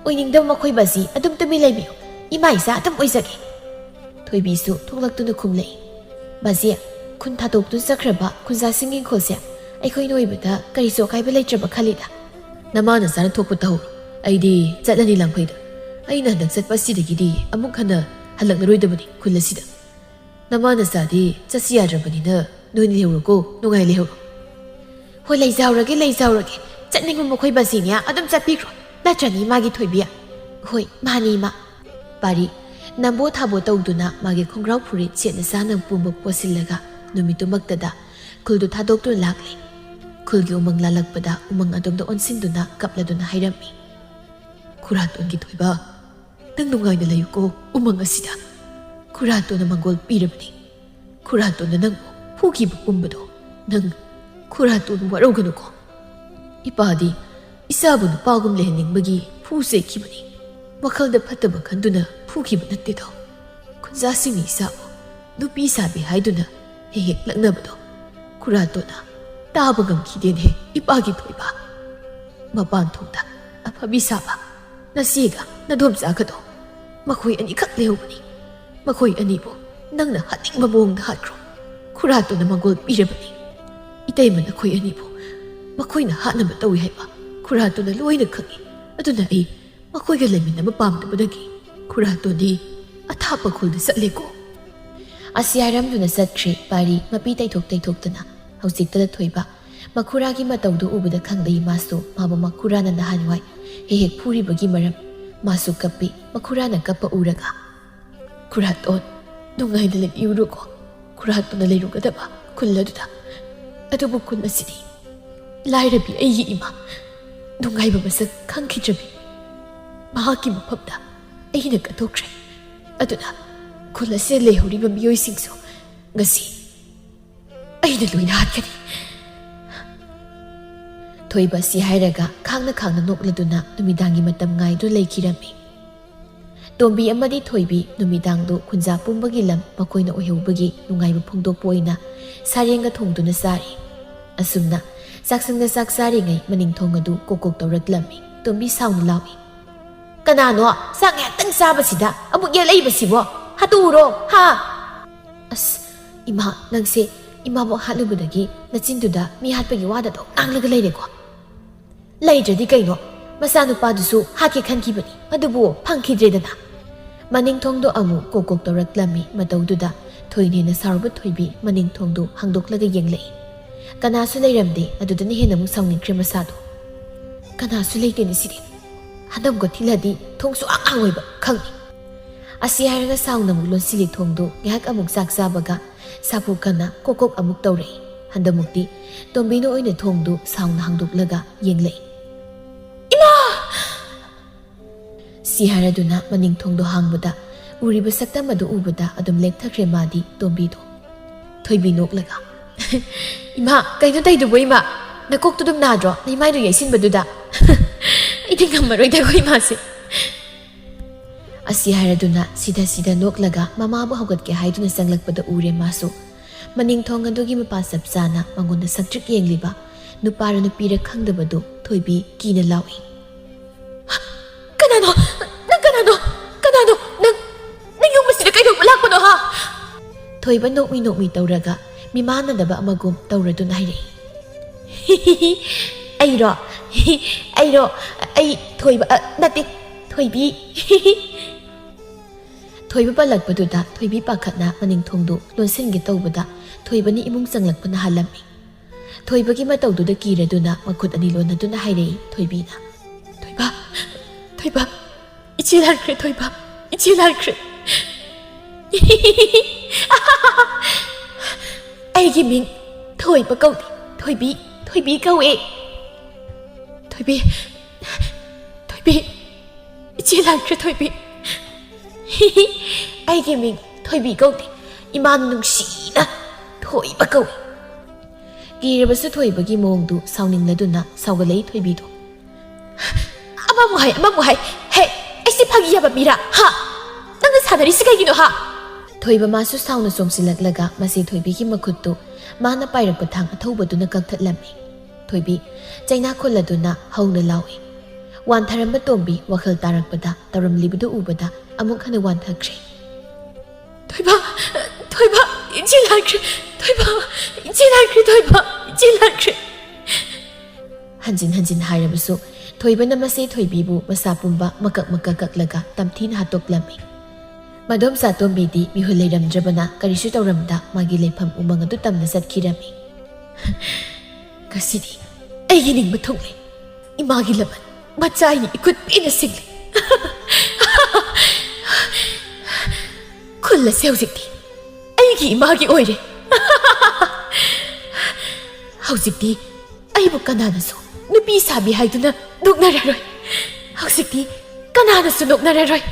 ꯑꯣꯏꯅꯤꯡꯗꯕ ꯃꯈꯣꯏ ꯕꯥꯖꯤ, ꯑꯗꯨꯝ ꯇꯨꯃꯤꯟ ꯂꯩꯕꯤꯌꯨ꯫ ꯏꯃꯥ ꯏꯆꯥ ꯑꯗꯨꯝ ꯑꯣꯏꯖꯒꯦ꯫" ꯊꯣꯏꯕꯤꯁꯨ ꯊꯣꯛꯂꯛꯇꯨꯅ ꯈꯨꯝꯂꯛꯏ꯫ "ꯕꯥꯖꯤ, ꯈꯨꯟ ꯊꯥꯗꯣꯛꯇꯨꯅ ꯆꯠꯈ꯭ꯔꯕ ꯈꯨꯟꯖꯥꯁꯤꯡꯒꯤ ꯏꯪꯈꯣꯜꯁꯦ ꯑꯩꯈꯣꯏꯅ ꯑꯣꯏꯕꯗ ꯀꯔꯤꯁꯨ ꯑꯀꯥꯏꯕ ꯂꯩꯇ꯭ꯔꯕ ꯈꯜꯂꯤꯗ?" "ꯅꯃꯥ ꯅꯆꯥꯅ ꯊꯣꯛꯄ ꯇꯧꯍꯧꯔꯣ꯫ ꯑꯩꯗꯤ ꯆꯠꯂꯅꯤ ꯂꯥꯡꯐꯩꯗ꯫ ꯑꯩꯅ ꯍꯟꯗꯛ ꯆꯠꯄ ꯑꯁꯤꯗꯒꯤꯗꯤ ꯑꯃꯨꯛ ꯍꯟꯅ ꯍꯜꯂꯛꯂꯔꯣꯏꯗꯕꯅꯤ ꯈꯨꯜ ꯑꯁꯤꯗ꯫ ꯅꯃꯥ ꯅꯆꯥꯗꯤ ꯆꯠꯁꯤ ꯌꯥꯗ꯭ꯔꯕꯅꯤꯅ ꯅꯣꯏꯅ ꯂꯩꯍꯧꯔꯣꯀꯣ, ꯅꯨꯡꯉꯥꯏ ꯂꯩꯍꯧꯔꯣ꯫" "ꯍꯣꯏ, ꯂꯩꯖꯍꯧꯔꯒꯦ, ꯂꯩꯖꯍꯧꯔꯒꯦ꯫ ꯆꯠꯅꯤꯡꯕ ꯃꯈꯣꯏ ꯕꯖꯤꯅꯦ ꯑꯗꯨꯝ ꯆꯠꯄꯤꯈ꯭ꯔꯣ꯫ ꯅꯠꯇ꯭ꯔꯅꯤ ꯏꯃꯥꯒꯤ ꯊꯣꯏꯕꯤ? ꯍꯣꯏ, ꯃꯥꯅꯤ ꯏꯃꯥ꯫ ꯄꯥꯔꯤ ꯅꯝꯕꯣ ꯊꯥꯕꯣ ꯇꯧꯗꯨꯅ ꯃꯥꯒꯤ ꯈꯣꯡꯒ꯭ꯔꯥꯎ ꯐꯨꯔꯤꯠ ꯁꯦꯠꯅ ꯆꯥꯅ ꯄꯨꯝꯕ ꯄꯣꯠꯁꯤꯜꯂꯒ ꯅꯨꯃꯤꯠꯇꯨꯃꯛꯇꯗ ꯈꯨꯜꯗꯨ ꯊꯥꯗꯣꯛꯇꯨꯅ ꯂꯥꯛꯂꯦ꯫ ꯈꯨꯜꯒꯤ ꯎꯃꯪ ꯂꯥꯜꯂꯛꯄꯗ ꯎꯃꯪ ꯑꯗꯣꯝꯗ ꯑꯣꯟꯁꯤꯟꯗꯨꯅ ꯀꯞꯂꯗꯨꯅ ꯍꯥꯏꯔꯝꯃꯤ, "ꯈꯨꯔꯥꯇꯣꯟꯒꯤ ꯊꯣꯏꯕ, ꯅꯪ ꯅꯨꯡꯉꯥꯏꯅ ꯂꯩꯌꯨꯀꯣ ꯎꯃꯪ ꯑꯁꯤꯗ꯫ ꯈꯨꯔꯥꯇꯣꯟꯅ ꯃꯪꯒꯣꯜ ꯄꯤꯔꯕꯅꯤ꯫ ꯈꯨꯔꯥꯇꯣꯟꯅ ꯅꯪꯕꯨ ꯐꯨꯈꯤꯕ ꯄꯨꯝꯕꯗꯣ ꯅꯪ ꯈꯨꯔꯥꯇꯣꯟ ꯋꯥꯔꯧꯒꯅꯨꯀꯣ꯫ ꯏꯄꯥꯗꯤ ꯏꯆꯥꯕꯨ ꯅꯨꯄꯥꯒꯨꯝ ꯂꯩꯍꯟꯅꯤꯡꯕꯒꯤ ꯐꯨ ꯆꯩꯈꯤꯕꯅꯤ꯫ ꯋꯥꯈꯜꯗ ꯐꯠꯇꯕ ꯈꯟꯗꯨꯅ ꯐꯨꯈꯤꯕ ꯅꯠꯇꯦꯗꯣ꯫ ꯈꯨꯟꯖꯥꯁꯤꯡꯅ ꯏꯆꯥꯕꯨ ꯅꯨꯄꯤ ꯁꯥꯕꯤ ꯍꯥꯏꯗꯨꯅ ꯍꯦꯛ ꯍꯦꯛ ꯂꯛꯅꯕꯗꯣ ꯈꯨꯔꯥꯇꯣꯟꯅ ꯇꯥꯕ ꯉꯝꯈꯤꯗꯦꯅꯦ ꯏꯄꯥꯒꯤ ꯊꯣꯏꯕ꯫ ꯃꯄꯥꯟ ꯊꯣꯡꯗ ꯑꯐꯕꯤ ꯁꯥꯕ ꯅꯆꯦꯒ ꯅꯗꯣꯝꯆꯥꯒꯗꯣ, ꯃꯈꯣꯏ ꯑꯅꯤꯈꯛ ꯂꯩꯍꯧꯕꯅꯤ꯫ ꯃꯈꯣꯏ ꯑꯅꯤꯕꯨ ꯅꯪꯅ ꯍꯥꯠꯅꯤꯡꯕ ꯃꯑꯣꯡꯗ ꯍꯥꯠꯈ꯭ꯔꯣ꯫ ꯈꯨꯔꯥꯇꯣꯟꯅ ꯃꯪꯒꯣꯜ ꯄꯤꯔꯕꯅꯤ꯫ ꯏꯇꯩꯃ, ꯅꯈꯣꯏ ꯑꯅꯤꯕꯨ ꯃꯈꯣꯏꯅ ꯍꯥꯠꯅꯕ ꯇꯧꯏ ꯍꯥꯏꯕ ꯈꯨꯔꯥꯇꯣꯟꯅ ꯂꯣꯏꯅ ꯈꯪꯏ꯫ ꯑꯗꯨꯅ ꯑꯩ ꯃꯈꯣꯏꯒ ꯂꯩꯃꯤꯟꯅꯕ ꯄꯥꯝꯗꯕꯗꯒꯤ ꯈꯨꯔꯥꯇꯣꯟꯗꯤ ꯑꯊꯥꯞꯄ ꯈꯨꯜꯗ ꯆꯠꯂꯦꯀꯣ꯫" ꯑꯁꯤ ꯍꯥꯏꯔꯝꯗꯨꯅ ꯆꯠꯈ꯭ꯔꯦ ꯄꯥꯔꯤ ꯃꯄꯤ ꯇꯩꯊꯣꯛ ꯇꯩꯊꯣꯛꯇꯅ꯫ ꯍꯧꯖꯤꯛꯇꯗ ꯊꯣꯏꯕ ꯃꯈꯨꯔꯥꯒꯤ ꯃꯇꯧꯗꯨ ꯎꯕꯗ ꯈꯪꯂꯛꯏ ꯃꯥꯁꯨ ꯃꯥꯕꯨ ꯃꯈꯨꯔꯥꯅ ꯅꯍꯥꯟꯋꯥꯏ ꯍꯦꯛ ꯍꯦꯛ ꯐꯨꯔꯤꯕꯒꯤ ꯃꯔꯝ꯫ ꯃꯥꯁꯨ ꯀꯞꯄꯤ, ꯃꯈꯨꯔꯥꯅ ꯀꯞꯄ ꯎꯔꯒ꯫ "ꯈꯨꯔꯥꯇꯣꯟ, ꯅꯨꯡꯉꯥꯏꯅ ꯂꯩꯕꯤꯌꯨꯔꯣꯀꯣ꯫ ꯈꯨꯔꯥꯇꯣꯟꯅ ꯂꯩꯔꯨꯒꯗꯕ ꯈꯨꯜ ꯑꯗꯨꯗ꯫ ꯑꯗꯨꯕꯨ ꯈꯨꯜ ꯑꯁꯤꯗꯤ ꯂꯥꯏꯔꯕꯤ ꯑꯩꯒꯤ ꯏꯃꯥ ꯅꯨꯡꯉꯥꯏꯕ ꯃꯁꯛ ꯈꯪꯈꯤꯗ꯭ꯔꯕꯤ꯫ ꯃꯍꯥꯛꯀꯤ ꯃꯐꯝꯗ ꯑꯩꯅ ꯀꯠꯊꯣꯛꯈ꯭ꯔꯦ꯫ ꯑꯗꯨꯅ ꯈꯨꯜ ꯑꯁꯤꯗ ꯂꯩꯍꯧꯔꯤꯕ ꯃꯤꯑꯣꯏꯁꯤꯡꯁꯨ ꯉꯁꯤ ꯑꯩꯅ ꯂꯣꯏꯅ ꯍꯥꯠꯀꯅꯤ꯫" ꯊꯣꯏꯕ ꯑꯁꯤ ꯍꯥꯏꯔꯒ ꯈꯥꯡꯅ ꯈꯥꯡꯅ ꯅꯣꯛꯂꯗꯨꯅ ꯅꯨꯃꯤꯗꯥꯡꯒꯤ ꯃꯇꯝ ꯉꯥꯏꯗꯨꯅ ꯂꯩꯈꯤꯔꯝꯃꯤ꯫ ꯇꯣꯝꯕꯤ ꯑꯃꯗꯤ ꯊꯣꯏꯕꯤ ꯅꯨꯃꯤꯗꯥꯡꯗꯨ ꯈꯨꯟꯖꯥ ꯄꯨꯝꯕꯒꯤ ꯂꯝ ꯃꯈꯣꯏꯅ ꯑꯣꯏꯍꯧꯕꯒꯤ ꯅꯨꯡꯉꯥꯏꯕ ꯐꯣꯡꯗꯣꯛꯄ ꯑꯣꯏꯅ ꯁꯥꯔꯦꯡꯒ ꯊꯣꯡꯗꯨꯅ ꯆꯥꯔꯤ꯫ ꯑꯁꯨꯝꯅ ꯆꯥꯛꯁꯪꯗ ꯆꯥꯛ ꯆꯥꯔꯤꯉꯩ ꯃꯅꯤꯡ ꯊꯣꯡ ꯑꯗꯨ ꯀꯣꯛ ꯀꯣꯛ ꯇꯧꯔꯛꯂꯝꯃꯤ꯫ ꯇꯣꯝꯕꯤ ꯁꯥꯎꯅ ꯂꯥꯎꯏ, "ꯀꯅꯥꯅꯣ ꯆꯥꯛ ꯉꯥꯏꯍꯥꯛꯇꯪ ꯆꯥꯕꯁꯤꯗ ꯑꯃꯨꯛ ꯌꯦꯛꯂꯛꯏꯕꯁꯤꯕꯣ? ꯍꯥꯠꯇꯣꯛꯎꯔꯣ, ꯍꯥ?" "ꯑꯁ, ꯏꯃꯥ, ꯅꯪꯁꯦ ꯏꯃꯥꯕꯣꯛ ꯍꯥꯠꯂꯨꯕꯗꯒꯤ ꯅꯆꯤꯟꯗꯨꯗ ꯃꯤ ꯍꯥꯠꯄꯒꯤ ꯋꯥꯗ ꯑꯗꯨꯝ ꯉꯥꯡꯂꯒ ꯂꯩꯔꯦꯀꯣ꯫ ꯂꯩꯇ꯭ꯔꯗꯤ ꯀꯩꯅꯣ, ꯃꯆꯥꯅꯨꯄꯥꯗꯨꯁꯨ ꯍꯥꯠꯀꯦ ꯈꯟꯈꯤꯕꯅꯤ, ꯑꯗꯨꯕꯨ ꯐꯪꯈꯤꯗ꯭ꯔꯦꯗꯅ꯫" ꯃꯅꯤꯡ ꯊꯣꯡꯗꯣ ꯑꯃꯨꯛ ꯀꯣꯛ ꯀꯣꯛ ꯇꯧꯔꯛꯂꯝꯃꯤ꯫ ꯃꯇꯧꯗꯨꯗ ꯊꯣꯏꯅ ꯍꯦꯟꯅ ꯁꯥꯎꯔꯕ ꯊꯣꯏꯕꯤ ꯃꯅꯤꯡ ꯊꯣꯡꯗꯨ ꯍꯥꯡꯗꯣꯛꯂꯒ ꯌꯦꯡꯂꯛꯏ꯫ ꯀꯅꯥꯁꯨ ꯂꯩꯔꯝꯗꯦ꯫ ꯑꯗꯨꯗꯅ ꯍꯦꯟꯅ ꯑꯃꯨꯛ ꯁꯥꯎꯅꯤꯡꯈ꯭ꯔꯦ ꯃꯁꯥꯗꯣ꯫ ꯀꯅꯥꯁꯨ ꯂꯩꯇꯦꯅꯦ ꯁꯤꯗꯤ꯫ ꯍꯟꯗꯛ ꯑꯃꯨꯛꯀ ꯊꯤꯜꯂꯗꯤ ꯊꯣꯡ ꯁꯨꯛꯍꯥꯡ ꯍꯥꯡꯉꯣꯏꯕ, ꯈꯪꯉꯤ꯫ ꯑꯁꯤ ꯍꯥꯏꯔꯒ ꯁꯥꯎꯅ ꯑꯃꯨꯛ ꯂꯣꯟꯁꯤꯜꯂꯤ ꯊꯣꯡꯗꯨ꯫ ꯉꯥꯏꯍꯥꯛ ꯑꯃꯨꯛ ꯆꯥꯛ ꯆꯥꯕꯒ ꯁꯥꯐꯨ ꯈꯟꯅ ꯀꯣꯛ ꯀꯣꯛ ꯑꯃꯨꯛ ꯇꯧꯔꯛꯏ꯫ ꯍꯟꯗꯛꯃꯨꯛꯇꯤ ꯇꯣꯝꯕꯤꯅ ꯑꯣꯏꯅ ꯊꯣꯡꯗꯨ ꯁꯥꯎꯅ ꯍꯥꯡꯗꯣꯛꯂꯒ ꯌꯦꯡꯂꯛꯏ꯫ "ꯏꯃꯥ!" ꯁꯤ ꯍꯥꯏꯔꯗꯨꯅ ꯃꯅꯤꯡ ꯊꯣꯡꯗꯣ ꯍꯥꯡꯕꯗ ꯎꯔꯤꯕ ꯁꯛꯇꯝ ꯑꯗꯨ ꯎꯕꯗ ꯑꯗꯨꯝ ꯂꯦꯞꯊꯈ꯭ꯔꯦ ꯃꯥꯗꯤ ꯇꯣꯝꯕꯤꯗꯣ꯫ ꯊꯣꯏꯕꯤ ꯅꯣꯛꯂꯒ, "ꯏꯃꯥ, ꯀꯩꯅꯣ ꯇꯧꯗꯨꯕꯣ ꯏꯃꯥ? ꯅꯀꯣꯛꯇꯨ ꯑꯗꯨꯝ ꯅꯥꯗ꯭ꯔꯣ ꯅꯃꯥꯏꯗꯣ ꯌꯩꯁꯤꯟꯕꯗꯨꯗ?" "ꯑꯩꯗꯤ ꯉꯝꯃꯔꯣꯏꯗꯀꯣ ꯏꯃꯥꯁꯦ"꯫ ꯑꯁꯤ ꯍꯥꯏꯔꯗꯨꯅ ꯁꯤꯗ ꯁꯤꯗ ꯅꯣꯛꯂꯒ ꯃꯃꯥꯕꯨ ꯍꯧꯒꯠꯀꯦ ꯍꯥꯏꯗꯨꯅ ꯆꯪꯂꯛꯄꯗ ꯎꯔꯦ ꯃꯥꯁꯨ꯫ ꯃꯅꯤꯡ ꯊꯣꯡ ꯑꯗꯨꯒꯤ ꯃꯄꯥ ꯆꯞ ꯆꯥꯅ ꯃꯉꯣꯟꯗ ꯁꯛꯇ꯭ꯔꯤꯛ ꯌꯦꯡꯂꯤꯕ ꯅꯨꯄꯥꯔ ꯅꯨꯄꯤꯔ ꯈꯪꯗꯕꯗꯨ ꯊꯣꯏꯕꯤ ꯀꯤꯅ ꯂꯥꯎꯏ꯫ "ꯀꯅꯥꯅꯣ? ꯅꯪ ꯀꯅꯥꯅꯣ? ꯀꯅꯥꯅꯣ? ꯅꯪ, ꯅꯪ ꯌꯨꯝ ꯑꯁꯤꯗ ꯀꯩꯗꯧꯕ ꯂꯥꯛꯄꯅꯣ, ꯍꯥ?" ꯊꯣꯏꯕ ꯅꯣꯛꯃꯤ ꯅꯣꯛꯃꯤ ꯇꯧꯔꯒ ꯃꯤꯃꯥꯟꯅꯗꯕ ꯑꯃꯒꯨꯝ ꯇꯧꯔꯗꯨꯅ ꯍꯥꯏꯔꯛꯏ꯫ "ꯑꯩꯔꯣ? ꯑꯩꯔꯣ? ꯑꯩ ꯊꯣꯏꯕ, ꯑ, ꯅꯠꯇꯦ, ꯊꯣꯏꯕꯤ"꯫ ꯊꯣꯏꯕ ꯄꯜꯂꯛꯄꯗꯨꯗ ꯊꯣꯏꯕꯤ ꯄꯥꯈꯠꯅ ꯃꯅꯤꯡ ꯊꯣꯡꯗꯨ ꯂꯣꯟꯁꯤꯟꯒꯦ ꯇꯧꯕꯗ ꯊꯣꯏꯕꯅ ꯏꯃꯨꯡ ꯆꯪꯂꯛꯄꯅ ꯍꯥꯜꯂꯝꯃꯤ꯫ ꯊꯣꯏꯕꯒꯤ ꯃꯇꯧꯗꯨꯗ ꯀꯤꯔꯗꯨꯅ ꯃꯈꯨꯠ ꯑꯅꯤ ꯂꯣꯟꯅꯗꯨꯅ ꯍꯥꯏꯔꯛꯏ ꯊꯣꯏꯕꯤꯅ, "ꯊꯣꯏꯕ, ꯊꯣꯏꯕ, ꯏꯆꯦ ꯂꯥꯟꯈ꯭ꯔꯦ ꯊꯣꯏꯕ, ꯏꯆꯦ ꯂꯥꯟꯈ꯭ꯔꯦ꯫ ꯑꯩꯒꯤ ꯃꯤꯡ ꯊꯣꯏꯕ ꯀꯧꯗꯦ, ꯊꯣꯏꯕꯤ, ꯊꯣꯏꯕꯤ ꯀꯧꯋꯦ꯫ ꯊꯣꯏꯕꯤ, ꯊꯣꯏꯕꯤ, ꯏꯆꯦ ꯂꯥꯟꯈ꯭ꯔꯦ ꯊꯣꯏꯕꯤ꯫ ꯑꯩꯒꯤ ꯃꯤꯡ ꯊꯣꯏꯕꯤ ꯀꯧꯗꯦ, ꯏꯃꯥꯅ ꯅꯨꯡꯁꯤꯅ ꯊꯣꯏꯕ ꯀꯧꯏ"꯫ ꯀꯤꯔꯕꯁꯨ ꯊꯣꯏꯕꯒꯤ ꯃꯑꯣꯡꯗꯨ ꯁꯥꯎꯅꯤꯡꯂꯗꯨꯅ ꯁꯥꯎꯒꯠꯂꯛꯏ ꯊꯣꯏꯕꯤꯗꯨ꯫ "ꯑꯃꯃꯨꯛ ꯍꯥꯏ, ꯑꯃꯃꯨꯛ ꯍꯥꯏ꯫ ꯍꯦ, ꯑꯩꯁꯦ ꯐꯥꯒꯤ ꯌꯥꯕ ꯃꯤꯔꯥ? ꯍꯥ? ꯅꯪꯅ ꯁꯥꯟꯅꯔꯤꯁꯤ ꯀꯩꯒꯤꯅꯣ, ꯍꯥ?" ꯊꯣꯏꯕ ꯃꯥꯁꯨ ꯁꯥꯎꯅ ꯆꯣꯡꯁꯤꯜꯂꯛꯂꯒ ꯃꯁꯤ ꯊꯣꯏꯕꯤꯒꯤ ꯃꯈꯨꯠꯇꯨ ꯃꯥꯅ ꯄꯥꯏꯔꯛꯄ ꯊꯥꯡ ꯑꯊꯧꯕꯗꯨꯅ ꯀꯛꯊꯠꯂꯝꯃꯤ꯫ ꯊꯣꯏꯕꯤ ꯆꯩꯅꯥ ꯈꯨꯜꯂꯗꯨꯅ ꯍꯧꯅ ꯂꯥꯎꯏ꯫ ꯋꯥꯟꯊꯔꯝꯕ ꯇꯣꯝꯕꯤ ꯋꯥꯈꯜ ꯇꯥꯔꯛꯄꯗ ꯇꯧꯔꯝꯂꯤꯕꯗꯨ ꯎꯕꯗ ꯑꯃꯨꯛ ꯍꯟꯅ ꯋꯥꯟꯊꯈ꯭ꯔꯦ꯫ "ꯊꯣꯏꯕ, ꯊꯣꯏꯕ, ꯏꯆꯦ ꯂꯥꯟꯈ꯭ꯔꯦ, ꯊꯣꯏꯕ, ꯏꯆꯦ ꯂꯥꯟꯈ꯭ꯔꯦ, ꯊꯣꯏꯕ, ꯏꯆꯦ ꯂꯥꯟꯈ꯭ꯔꯦ"꯫ ꯍꯟꯖꯤꯟ ꯍꯟꯖꯤꯟ ꯍꯥꯏꯔꯕꯁꯨ ꯊꯣꯏꯕꯅ ꯃꯁꯦ ꯊꯣꯏꯕꯤꯕꯨ ꯃꯁꯥ ꯄꯨꯝꯕ ꯃꯀꯛ ꯃꯀꯛ ꯀꯛꯂꯒ ꯇꯝꯊꯤꯅ ꯍꯥꯠꯇꯣꯛꯂꯝꯃꯤ꯫ ꯃꯗꯣꯝꯆꯥ ꯇꯣꯝꯕꯤꯗꯤ ꯃꯤꯍꯨꯜ ꯂꯩꯔꯝꯗ꯭ꯔꯕꯅ ꯀꯔꯤꯁꯨ ꯇꯧꯔꯝꯗ ꯃꯥꯒꯤ ꯂꯩꯐꯝ ꯎꯃꯪ ꯑꯗꯨ ꯇꯝꯅ ꯆꯠꯈꯤꯔꯝꯃꯤ꯫ "ꯉꯁꯤꯗꯤ ꯑꯩꯒꯤ ꯅꯤꯡꯕ ꯊꯨꯡꯂꯦ"꯫ ꯏꯃꯥꯒꯤ ꯂꯃꯟ ꯃꯆꯥ ꯑꯩꯅ ꯏꯈꯨꯠ ꯄꯦꯟꯅ ꯁꯤꯡꯂꯦ꯫ ꯈꯨꯜ ꯑꯁꯦ ꯍꯧꯖꯤꯛꯇꯤ ꯑꯩꯒꯤ ꯏꯃꯥꯒꯤ ꯑꯣꯏꯔꯦ꯫ ꯍꯧꯖꯤꯛꯇꯤ ꯑꯩꯕꯨ ꯀꯅꯥꯅꯁꯨ ꯅꯨꯄꯤ ꯁꯥꯕꯤ ꯍꯥꯏꯗꯨꯅ ꯅꯣꯛꯅꯔꯔꯣꯏ꯫ ꯍꯧꯖꯤꯛꯇꯤ ꯀꯅꯥꯅꯁꯨ ꯅꯣꯛꯅꯔꯔꯣꯏ꯫